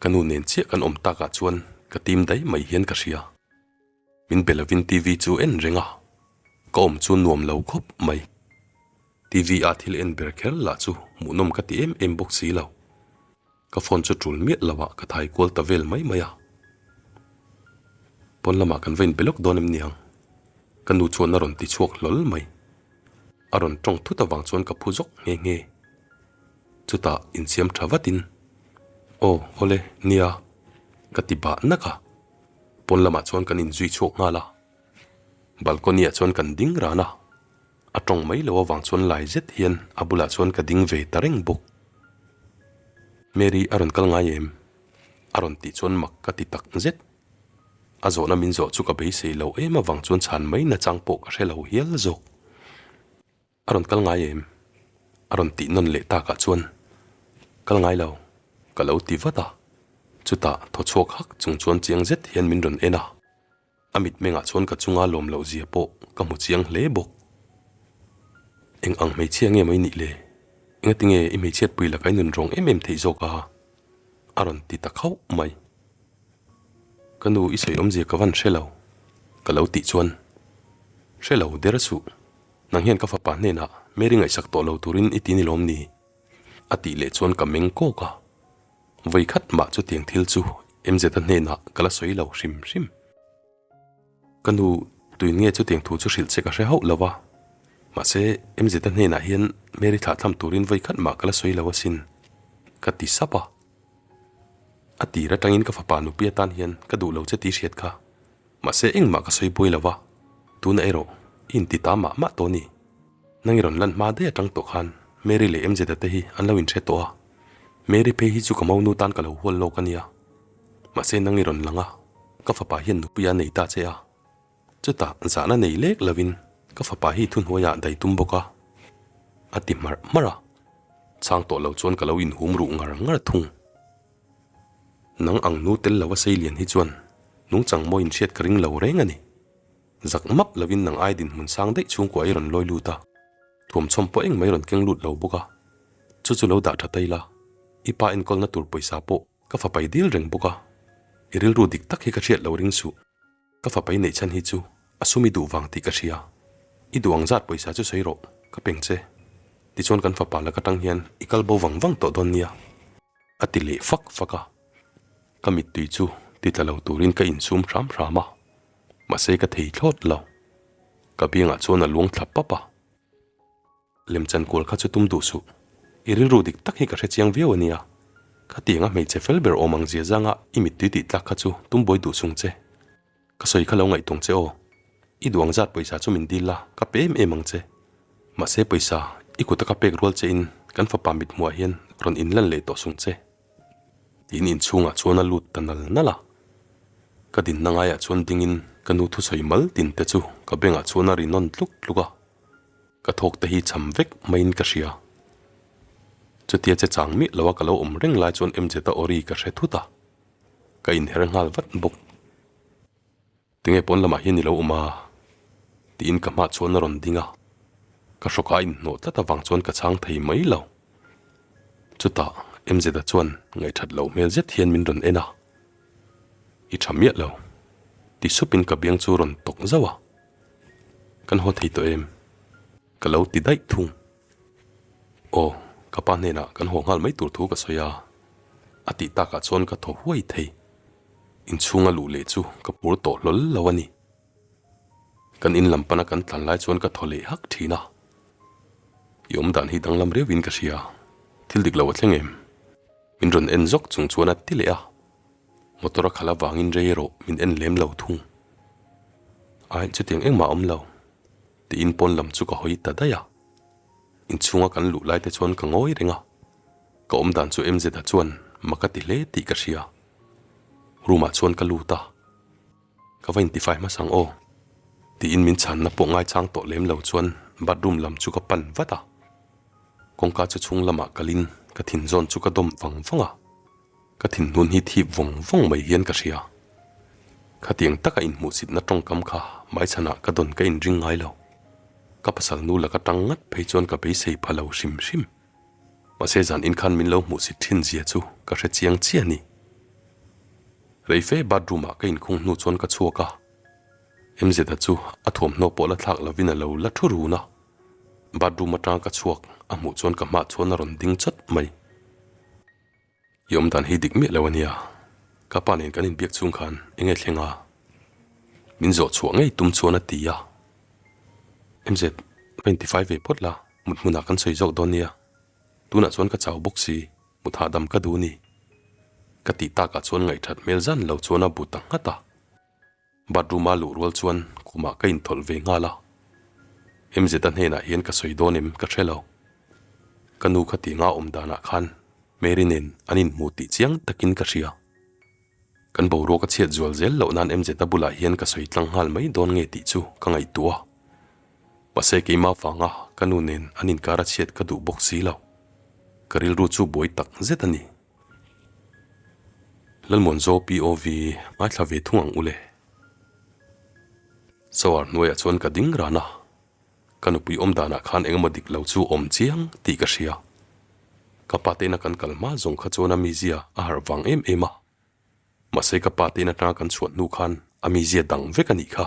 ka nu nen chiah kan awm takah chuan ka tim daih mai hian ka hria. Min be lovin TV chu en reng a, ka awm chu nuam lo khawp mai. TV a thil en ber kher lah chu hmuhnawm ka ti em em bawk si lo. Ka phone chu tul miah lo ah ka thai kual ta vel mai mai a. Pawn lamah kan va inbe lawk dawn em niang? Ka nu chuan a rawn ti chhuak hlawl mai. A rawn tawng thut avang chuan ka phu zawk nghe nghe. Chutah insiam tha vatin, Aw, awle, nia, ka ti bah nak a. Pawn lamah chuan kan inzui chhuak nghal a. Balcony ah chuan kan ding ran a. A tawng mai lo avang chuan lai zet hian a bulah chuan ka ding ve ta reng bawk. Mary a rawn kal ngai em? A rawn tih chuan mak ka ti tak zet. A zawhna min zawh chu ka beisei lo em avang chuan chhan mai nachang pawh ka hre lo hial zawk. A rawn kal ngai em? A rawn tih nawn leh takah chuan Kal ngai lo, ka lo ti vat a. Chutah thaw chhuak hak chung chuan chiang zet hian min rawn en a. A mitmengah chuan ka chunga lawm loh zia pawh ka hmu chiang hle bawk. Eng ang hmeichhia nge mai nih le? Engatinge i hmeichhiatpui laka i nun rawng em em theih zawk a? A rawn ti ta khauh mai. Ka nu i sawi awmzia ka van hre lo, ka lo tih chuan hre lo der suh. Nang hian ka fapa hnenah Mary ngaihsak tawh lo turin i ti ni lawm ni? A tih leh chuan ka meng kawk a. Vawi khat mah chutiang thil chu MZ-a hnenah ka la sawi lo hrim hrim. Ka nu tuin nge chutiang thu chu hrilh che ka hre hauh lo va, mahse MZ-a hnenah hian Mary thlah tham turin vawi khat mah ka la sawi lo asin, ka ti sap a. A tir atangin ka fapa nupui atan hian ka duh lo che tih hriat kha, mahse engmah ka sawi buai lo va, tunah erawh i inti ta mah mah tawh a ni. Nang i rawn lan hma daih atang tawh khan Mary leh MZ-a te hi an lo inhre tawh a, Mary phei hi chu ka monu tan ka lo hual lawk a nia. Mahse nang i rawn lang a, ka fapa hian nupui a nei ta che a. Chutah zahna nei lek lovin ka fapa hi thuhnuaiah dai tum bawk a, a ti hmarh hmarh a. Chhang tawh lo chuan ka lo inhum ruh ngar ngar thung. Nang ang nu tel lo a sei lian hi chuan nungchang mawi inhriat ka ring lo reng a ni. Zak map lovin nang ai dinhmun sang daih chhungkua i rawn lawi lut a, thuamchhawm pawh engmah i rawn keng lut lo bawk a, chu chu lo dah tha ta ila, i pa enkawlna tur pawisa pawh ka fapai dil reng bawk a, i rilru dik tak hi ka hriat lo ring suh, ka fapai neih chhan hi chu a sum i duh vang tih ka hria, i duh ang zat pawisa chu sawi rawh, ka peng che, tichuan kan fapa lak atang hian i kal bo vang vang tawh dawn nia, a ti leh fak fak a, ka mittui chu ti tla lo turin ka insum hram hram a. Mahse ka thei thlawt lo. Ka biangah chuan a luang thla pap a. Lemchan kual kha chu tum duh suh. I rilru dik tak hi ka hre chiang viau a nia. Khatianga hmeichhe fel ber awm ang zia zanga i mittui tih tlak kha chu tum buai duh sung che. Ka sawi kha lo ngaihtuang che aw. I duh ang zat pawisa chu min dil la, ka pe em em ang che. Mahse pawisa i kuta ka pek rual che in kan fapa mithmuah hian rawn inlan leh tawh sung che. Tiin inchhungah chuan a lut ta nal nal a. Ka dinna ngaiah chuan dingin ka nu thusawi mal tin te chu ka bengah chuan a ri nawn tluk tluk a. Ka thawk te hi cham vek maiin ka hria. Chutia che chang miah loa ka lo awm reng lai chuan MZ-a awri ka hre thut a. Ka inher nghal vat bawk. Tinge pawn lamah hian i lo awm a? Tiin ka hmah chuan a rawn ding a, ka hrawk a inhnawh tlat avang chuan ka chhang thei mai lo. Chutah MZ-a chuan ngaihthat loh hmel zet hian min rawn en a, I tha miah lo, ti supin ka biang chu rawn tawk zauh a, Kan haw thei tawh em? Ka lo ti daih thung. Aw, ka pa hnenah kan haw nghal mai tur thu ka sawi a, a tih takah chuan ka thaw huai thei. Inchhunga luh leh chu ka pur tawh hlawl lo a ni. Kan in lam pana kan tlan lai chuan ka thaw leh hak thin a. I awm dan hi danglam riauin ka hria, thil dik lo a thleng em? Min rawn en zawk chung chuan a ti leh a. Motor a khalh avangin rei erawh min en lem lo thung. Ai, chutiang engmah a awm lo. Tiin pawn lam chu ka hawi ta daih a. Inchhunga kan luh lai te chuan ka ngawi reng a, ka awm dan chu MZ-a chuan mak a ti hle tih ka hria. Room ah chuan ka lut a, ka va intifai hmasa ang aw tiin min chhanna pawh ngaichang tawh lem lo chuan bathroom lam chu ka pan vat a. Kawngka chu chhung lamah kalin ka thin zawn chu ka dawm vang vang a. Ka thinhnun hi thip vawng vawng mai hian ka hria. Khatiang taka inhmuhsitna tawngkam kha hmaichhanah ka dawn ka inring ngai lo. Ka pasal nu laka tang ngat phei chuan ka beisei pha lo hrim hrim. Mahse zan in khan min lo hmuhsit thin zia chu ka hre chiang chiah a ni. Reife bathroom ah ka inkhung hnu chuan ka chhuak a. MZ-a chu a thuamhnaw pawh la thlak lovin a lo la thu run a. Bathroom atang ka chhuak a hmuh chuan ka hmah chuan a rawn ding chawt mai. I awm dan hi dik miah lo a nia, ka pa nen kan inbiak chhung khan eng nge thleng a? Min zawh chhuah ngei tum chuan a ti a. MZ, ka intifai ve phawt la, mut hmunah kan sawi zawk dawn nia. Tunah chuan ka chau bawk si, mut hahdam ka duh a ni. Ka tih takah chuan ngaihthat hmel zan lo chuan a bu ta nghat a. Bathroom a luh rual chuan khumah ka inthawlh ve nghal a, MZ-a hnenah hian ka sawi dawn em ka hre lo. Ka nu kha ti nga awm danah khan. Mary nen an inhmu tih chiang takin ka hria. Kan boruak a chhiat zual zel loh nan MZ-a bulah hian ka sawi tlang nghal mai dawn nge tih chu ka ngaihtuah a. Mahse keimah vanga ka nu nen an inkar a chhiat ka duh bawk si lo. Ka rilru chu buai tak zet a ni. Lalmuanzo POV ngaithla ve thung ang u le. Shower hnuaiah chuan ka ding ran a. Ka nupui awm danah khan engemaw dik lo chu awm chiang tih ka hria. Ka pa te ina kan kal hma zawng kha chuan a mizia a harh vang em em a. Mahse ka pa te in atanga kan chhuah hnu khan a mizia dang vek a nih kha.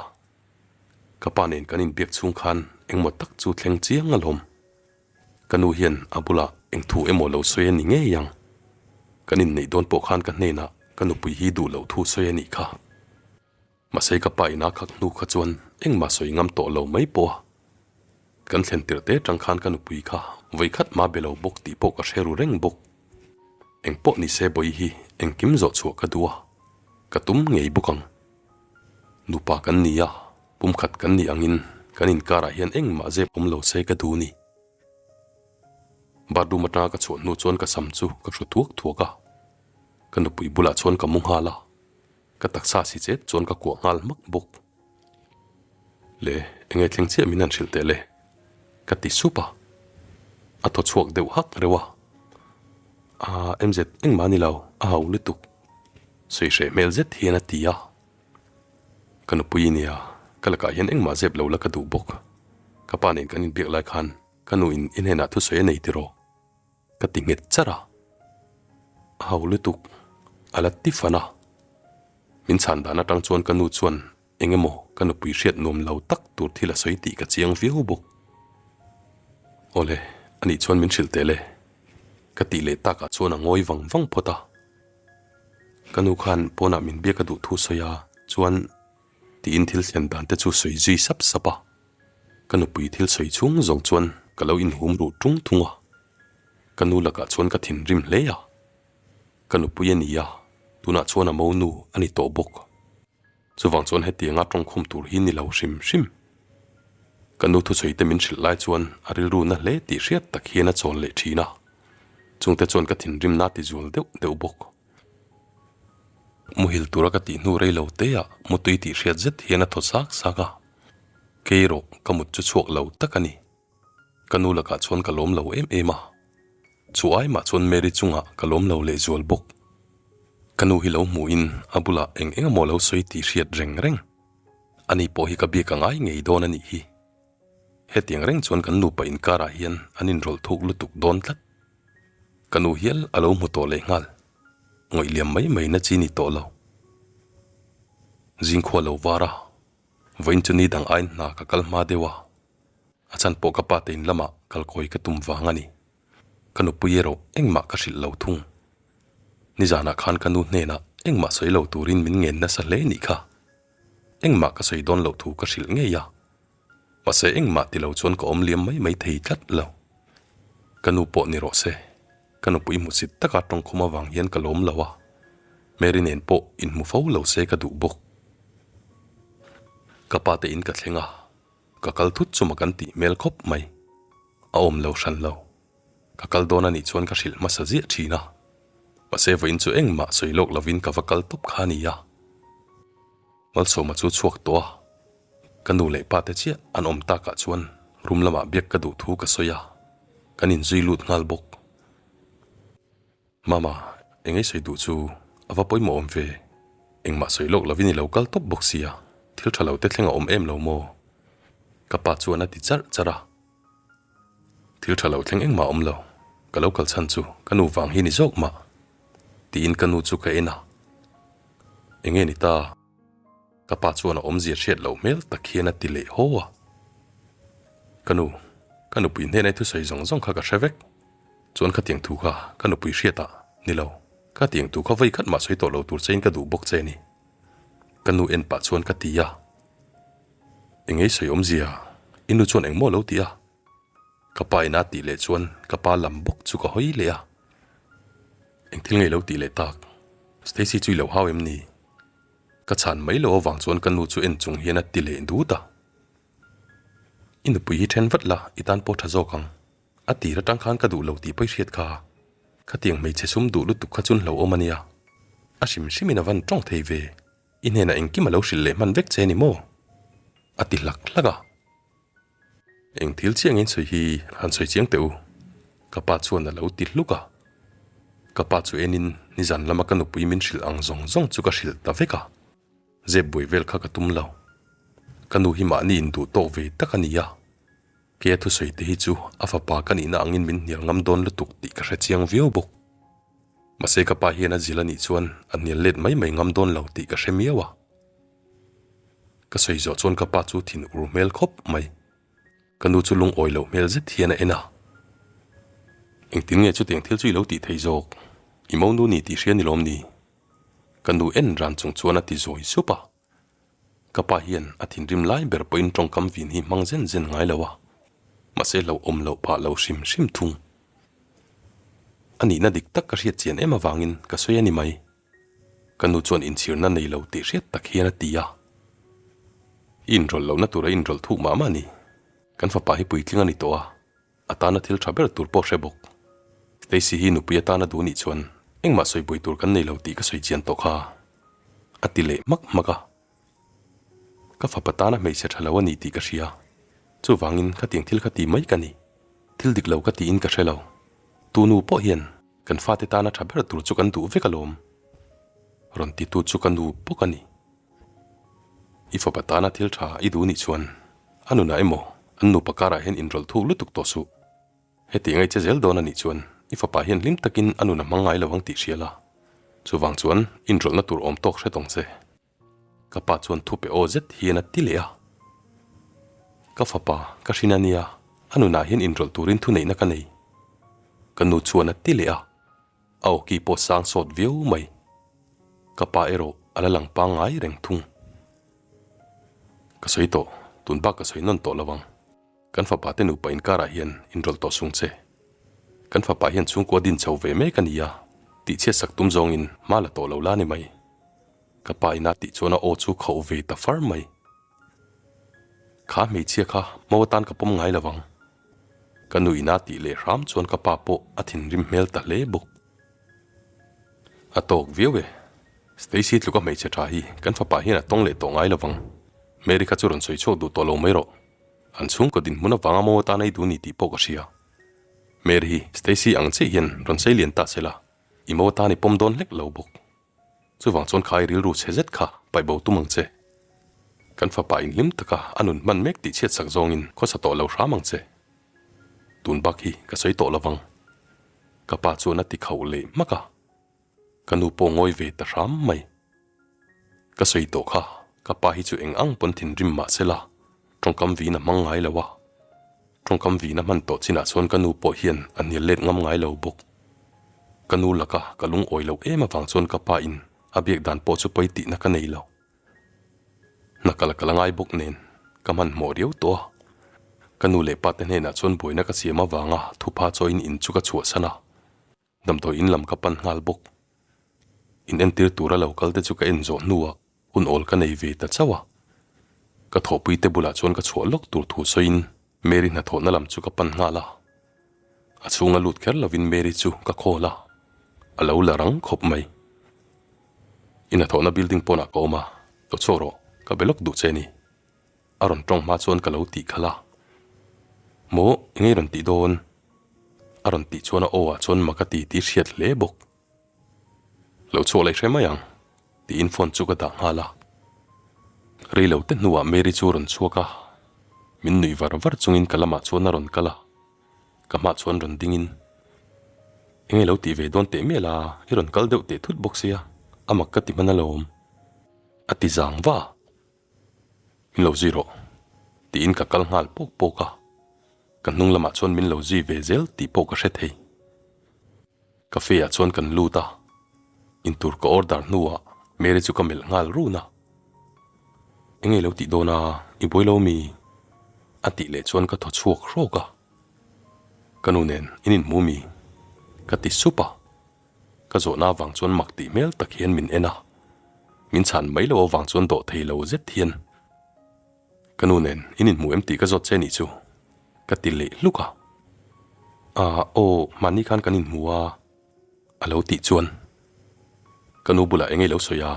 Ka pa nen kan inbiak chhung khan engemaw tak chu thleng chiang alawm. Ka nu hian a bulah eng thu emaw lo sawi a ni ngei ang. Kan inneih dawn pawh khan ka hnenah ka nupui hi duh loh thu sawi a nih kha. Mahse ka pa ina khak hnu kha chuan engmah sawi ngam tawh lo mai pawh a. Kan thlen tirh te tang khan ka nupui kha vawi khat mah be lo bawk tih pawh ka hre ru reng bawk. Eng pawh ni se bawi hi engkim zawh chhuah ka duh a, ka tum ngei bawk ang. Nupa kan ni a, pumkhat kan nih angin kan inkarah hian engmah zep awm lo se ka duh ni. Bathroom atanga ka chhuah hnu chuan ka sam chu ka hru thuak thuak a, ka nupui bulah chuan ka mu nghal a. Ka taksa si chet chuan ka kuah nghal hmak bawk. Le, enge thleng chiah min han hrilh teh le? Ka ti sup a. A thaw chhuak deuh hak reuh a. Aa, MZ engmah a ni lo, a hau lutuk. Sawi hreh hmel zet hian a ti a. Ka nupui nia, ka lakah hian engmah zep lo la ka duh bawk. Ka pa nen kan inbiak lai khan ka nu in i hnenah thusawi a nei tiraw? Ka ti nghet charh a, a hau lutuk a la ti fan a. Min chhan dan atang chuan ka nu chuan eng emaw ka nupui hriat nuam lo tak tur thil a sawi tih ka chiang viau bawk. Awle, anih chuan min hrilh teh le, ka tih leh takah chuan a ngawi vang vang phawt a. Ka nu khan pawnah min biak a duh thu sawi a chuan tiin thil thlen dan te chu sawi zui sap sap a. Ka nupui thil sawi chhung zawng chuan ka lo inhum ruh tung thung a, ka nu lakah chuan ka thinrim hle a, ka nupui a ni a, tunah chuan a monu a ni tawh bawk. Chuvang chuan hetianga tawngkhum tur hi ni lo hrim hrim. Ka nu thusawi te min hrilh lai chuan a rilru na hle tih hriat tak hian a chawl leh thin a, chungte chuan ka thinrim na ti zual deuh deuh bawk. Muhil tura ka tih hnu rei lo te ah mutui tih hriat zet hian a thaw sak sak a, kei erawh ka mut chu chhuak lo tak a ni. Ka nu lakah chuan ka lawm lo em em a, chu ai mah chuan Mary chungah ka lawm lo lehzual bawk. Ka nu hi lo hmuhin a bulah eng eng emaw lo sawi tih hriat reng reng. Ani pawh hi ka biak a ngai ngei dawn a nih hi. Hetiang reng chuan kan nupa inkarah hian an inrawlh thuk lutuk dawn tlat. Ka nu hial a lo hmu tawh leh nghal. Ngawih liam mai mai na chi ni tawh lo. Zingkhua lo var a, vawiin chu ni dang aiin hna ka kal hma deuh a, a chhan pawh ka pa te in lamah kalkawi ka tum vang a ni. Ka nupui erawh engmah ka hrilh lo thung. Nizanah khan ka nu hnenah engmah sawi lo turin min ngen nasa hle nih kha. Engmah ka sawi dawn loh thu ka hrilh ngei a. Mahse engmah ti lo chuan ka awm liam mai mai thei tlat lo. Ka nu pawh ni rawh se, ka nupui hmusit taka tawngkhum avang hian ka lawm lo a, Mary nen pawh inhmu fo lo se ka duh bawk. Ka pa te in ka thleng a, ka kal thut chuma kan tih hmel khawp mai. A awm lo hran lo. Ka kal dawn a nih chuan ka hrilh hmasa ziah thin a. Mahse vawiin chu engmah sawi lawk lovin ka va kal tawp kha a ni a. Malsawma chu chhuak tawh a, ka nu leh pa te chiah an awm takah chuan room lamah biak ka duh thu ka sawi a, kan inzui lut nghal bawk. Mama, eng ei sawi duh chu a va pawimawh awm ve, engmah sawi lawk lovin i lo kal tawp bawk sia, thil tha lo te thleng a awm em lo maw? Ka pa chuan a ti charh charh a. Thil tha lo thleng engmah awm lo, ka lo kal chhan chu ka nu vang hi ni zawk mah, tiin ka nu chu ka en a. Enge ni ta? Ka pa chuan a awmzia hriat loh hmel tak hian a ti leh haw a. Ka nu, ka nupui hnenai thusawi zawng zawng kha ka hre vek. Chuan khatiang thu kha ka nupui hriatah ni lo, khatiang thu kha vawi khat mah sawi tawh lo tur chein ka duh bawk che ni. Ka nu en pah chuan ka ti a. Engei sawi awmzia, i nu chuan engmaw lo ti a? Ka pa ina tih leh chuan ka pa lam bawk chu ka hawi leh a. Engthil ngei lo tih leh tak, Stacy chu i lo hau em ni? Ka chhan mai lo avang chuan ka nu chu en chung hian a ti leh dut a. I nupui hi then vat la, i tan pawh tha zawk ang. A tir atang khan ka duh lo tih pawi hriat kha. Khatiang hmeichhe sum duh lutuk kha chun hlauhawm a nia. A hrim hrimin a van tawng thei ve. I hnenah engkim a lo hrilh leh hman vek che ni maw? A ti hlak hlak a. Eng thil chiang in sawi hi han sawi chiang teh u. Ka pa chuan a lo ti hluk a. Ka pa chu enin nizan lama ka nupui min hrilh ang zawng zawng chu ka hrilh ta vek a. Zep buai vel kha ka tum lo. Ka nu hi mahni induh tawk ve tak a ni a. Kei a thusawi te hi chu a fapa ka nihna angin min hnial ngam dawn lutuk tih ka hre chiang viau bawk. Mahse ka pa hian a zil a nih chuan a hnial let mai mai ngam dawn lo tih ka hre miau a. Ka sawi zawh chuan ka pa chu thin ur hmel khawp mai. Ka nu chu lungawi loh hmel zet hian a en a. Engtin nge chutiang thil chu i lo tih thei zawk? I monu ni tih hria ni lawm ni? Ka nu en ran chung chuan a ti zawi sup a. Ka pa hian a thinrim lai ber pawhin tawngkam vin hi hmang zen zen ngai lo a, mahse hlauhawm loh phah lo hrim hrim thung. A nihna dik tak ka hriat chian em avangin ka sawi a ni mai. Ka nu chuan inchhirna nei lo tih hriat tak hian a ti a. I inrawlh lohna tura inrawlh thuk mah mah a ni. Kan fapa hi puitling a ni tawh a, a tana thil tha ber tur pawh hre bawk. Stacy hi nupui atana duh nih chuan engmah sawi buai tur kan nei lo tih ka sawi chian tawh kha, a ti leh hmak hmak a. Ka fapa tana hmeichhe tha lo a ni tih ka hria, chuvangin khatiang thil kha ti mai ka ni. Thil dik lo ka tiin ka hre lo. Tu nu pawh hian kan fate tana tha ber tur chu kan duh vek alawm. Rawn titu chu ka nu bawk a ni. I fapa tana thil tha i duh nih chuan a nunah emaw an nupa karah hian inrawlh thuk lutuk tawh suh. Heti ngaih che zel dawn a nih chuan i fapa hian hlim takin a nun a hmang ngai lo ang tih hria la. Chuvang chuan inrawlhna tur awm tawk hre tawng che. Ka pa chuan thupe aw zet hian a ti leh a. Ka fapa, ka hrin a nia, a nunah hian inrawlh turin thuneihna ka nei. Ka nu chuan a ti leh a. A awki pawh sang sawt viau mai. Ka pa erawh a la lang pangngai reng thung. Ka sawi tawh, tun bak ka sawi nawn tawh lo ang. Kan fapa te nupa inkarah hian inrawlh tawh sung che. Kan fapa hian chhungkua din chho ve mek a ni a, tihchhiat sak tum zawngin hma la tawh lo la ni mai. Ka pa ina tih chuan a aw chu khauh ve ta far mai. Kha hmeichhia kha mo atan ka pawm ngai lo ang. Ka nu ina tih leh hram chuan ka pa pawh a thinrim hmel ta hle bawk. A tawk viau e. Stacy tluka hmeichhe tha hi kan fapa hian a tawng leh tawh ngai lo vang. Mary kha chu rawn sawi chhuak duh tawh lo mai rawh. An chhungkaw dinhmun avanga mo atan ei duh ni tih pawh ka hria. Mary hi Stacy ang chiah hian rawn sei lian ta se la, i mo atan i pawm dawn hlek lo bawk. Chuvang chuan kha i rilru chhe zet kha paih bo tum ang che. Kan fapa inhlim taka a nun hman mek tih chhiat sak zawngin khawsa tawh lo hram ang che. Tun bak hi ka sawi tawh lovang. Ka pa chuan a ti khauh leh hmak a. Ka nu pawh ngawi ve ta hram mai. Ka sawi tawh kha, ka pa hi chu eng ang pawn thinrim mah se la, tawngkam vin a hmang ngai lo a. Tawngkam vin a hman tawh chinah chuan ka nu pawh hian a hnial let ngam ngai lo bawk. Ka nu laka ka lungawi loh em avang chuan ka pa in a biak dan pawh chu pawi tihna ka nei lo. Hna kal ka la ngai bawk nen ka hmanhmawh riau tawh a. Ka nu leh pa te hnenah chuan buaina ka siam avanga thupha chawiin in chu ka chhuahsan a. Damdawi in lam ka pan nghal bawk. In entir tura lo kal te chu ka en zawh hnuah hun awl ka nei ve ta chauh a. Ka thawhpui te bulah chuan ka chhuah lawk tur thu sawiin Mary hnathawhna lam chu ka pan nghal a. A chhunga lut kher lovin Mary chu ka call a, a lo la rang khawp mai. I hnathawhna building pawnah ka awm a, lo chhuak rawh, ka be lawk duh che ni. A rawn tawng hma chuan ka lo tih khalh a. Maw, engei rawn tih dawn? A rawn tih chuan a aw ah chuan mak a ti tih hriat hle bawk. Lo chhuak leh hre mai ang, tiin phone chu ka dah nghal a. Rei lo te hnuah Mary chu a rawn chhuak a, min nuih var var chungin ka lamah chuan a rawn kal a, ka hmah chuan rawn dingin, Enge lo tih ve dawn teh mial a, i rawn kal deuh teh thut bawk sia, a mak ka ti hman alawm, a ti zang va a. Min lo zui rawh, tiin ka kal nghal pawk pawk a, ka hnung lamah chuan min lo zui ve zel tih pawh ka hre thei. Cafe ah chuan kan lut a, intur ka order hnuah Mary chu ka melh nghal run a. Enge lo tih dawn a, i buai lo mi? A tih leh chuan ka thaw chhuak hrawk a. Ka nu nen in inhmu mi? Ka ti sup a. Ka zawhna avang chuan mak tih hmel tak hian min en a, min chhan mai loh avang chuan dawh thei lo zet hian, Ka nu nen in inhmu em tih ka zawt che nih chu, ka ti leh hluk a. Aw, mahni khan kan inhmu a. A lo tih chuan ka nu bulah eng nge lo sawi a?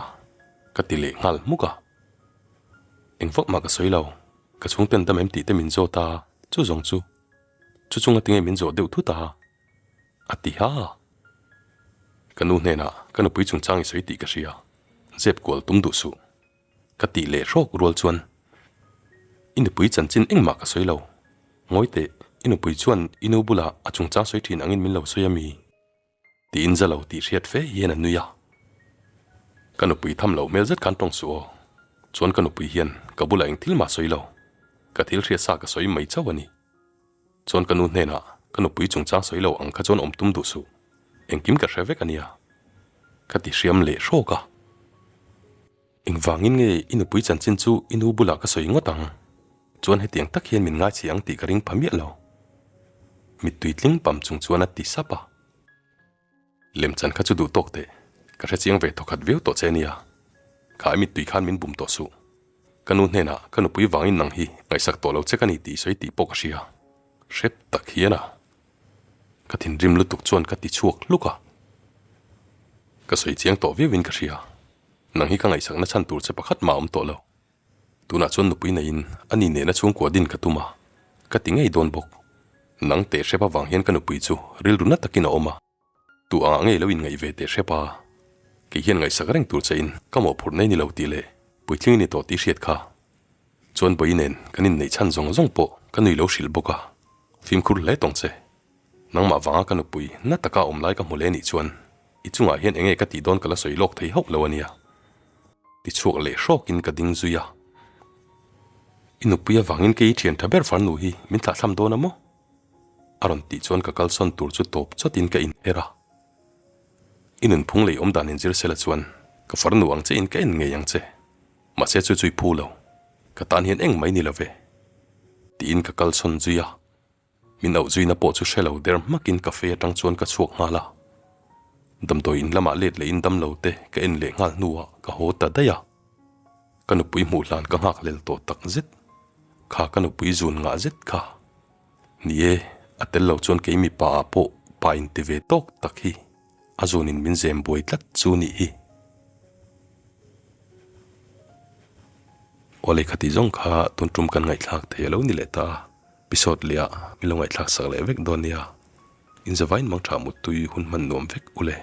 Ka ti leh nghal hmuk a. Eng vak mah ka sawi lo, ka chhungten dam em tih te min zawt a, chu zawng chu chu chunga tinge min zawh deuh thut a? A ti ha. Ka nu hnenah ka nupui chungchang i sawi tih ka hria, zep kual tum duh suh. Ka tih leh hrawk rual chuan i nupui chanchin engmah ka sawi lo. Ngawi teh, i nupui chuan i nu bulah a chungchang sawi thin angin min lo sawi a mi? Tiin za lo tih hriat fe hian a nui a. Ka nupui tham loh hmel zet khan tawng suh aw. Chuan ka nupui hian ka bulah eng thil mah sawi lo. Ka thil hriat sa ka sawi mai chauh a ni. Chuan ka nu hnenah ka nupui chungchang sawi lo ang kha chuan awm tum duh suh. Engkim ka hre vek a nia. Ka ti hriam leh hrawk a. Engvangin nge i nupui chanchin chu i nu bulah ka sawi ngawt ang? Chuan hetiang tak hian min ngaichhi ang tih ka ring pha miah lo. Mittui tling pam chung chuan a ti sap a. Lemchan kha chu duh tawk teh, ka hre chiang ve thawkhat viau tawh che ania. Kha i mittui khan min bum tawh suh. Ka nu hnenah ka nupui vangin nang hi ngaihsak tawh lo che ka ni tih sawi tih pawh ka hria. Hrep tak hian a. Ka thinrim lutuk chuan ka ti chhuak hluk a. Ka sawi chiang tawh viauin ka hria. Nang hi ka ngaihsakna chhan tur che pakhat mah a awm tawh lo. Tunah chuan nupui neiin a ni nena chhungkua din ka tum a, ka ti ngei dawn bawk. Nang teh hrep avang hian ka nupui chu rilru na takin a awm a, tu angah ngei lo inngaih ve teh hrep a, kei hian ngaihsak reng tur che in ka mawhphurh nei ni lo tih leh puitling i ni tawh tih hriat kha. Chuan bawi nen kan inneih chhan zawng zawng pawh ka nui lo hrilh bawk a, fimkhur hle tawng che. Nangmah vanga ka nupui na taka awm lai ka hmu leh nih chuan i chungah hian enge ka tih dawn ka la sawi lawk thei hauh lo a nia. Ti chhuak leh hrawkin ka ding zui a. I nupui avangin kei i thian tha ber farnu hi min thlahthlam dawn a maw? A rawn tih chuan ka kalsawn tur chu tawp chawtin ka inher a. I nunphung lei awm dan inzir sela chuan ka farnu ang che in ka en ngei ang che. Mahse chu chu i phu lo. Ka tan hian eng mai ni lo ve. Tiin ka kalsawn zui a. Min auh zuina pawh chu hre lo der hmakin cafe atang chuan ka chhuak nghal a. Damdawi in lamah let leh in damlo te ka en leh nghal hnuah ka haw ta daih a. Ka nupui hmuh hlan ka nghak lel tawh tak zet. Kha ka nupui zun ngah zet kha. Ni e, a tel lo chuan kei mipa ah pawh pa inti ve tawk tak hi a zunin min zem buai tlat chu nih hi. Aw lehkha tih zawng kha tun tum kan ngaihthlak thei a lo ni leh ta a. Episode leh ah min lo ngaihthlak sak leh vek dawn nia. Inzavain mangtha muttui hun hman nuam vek u le.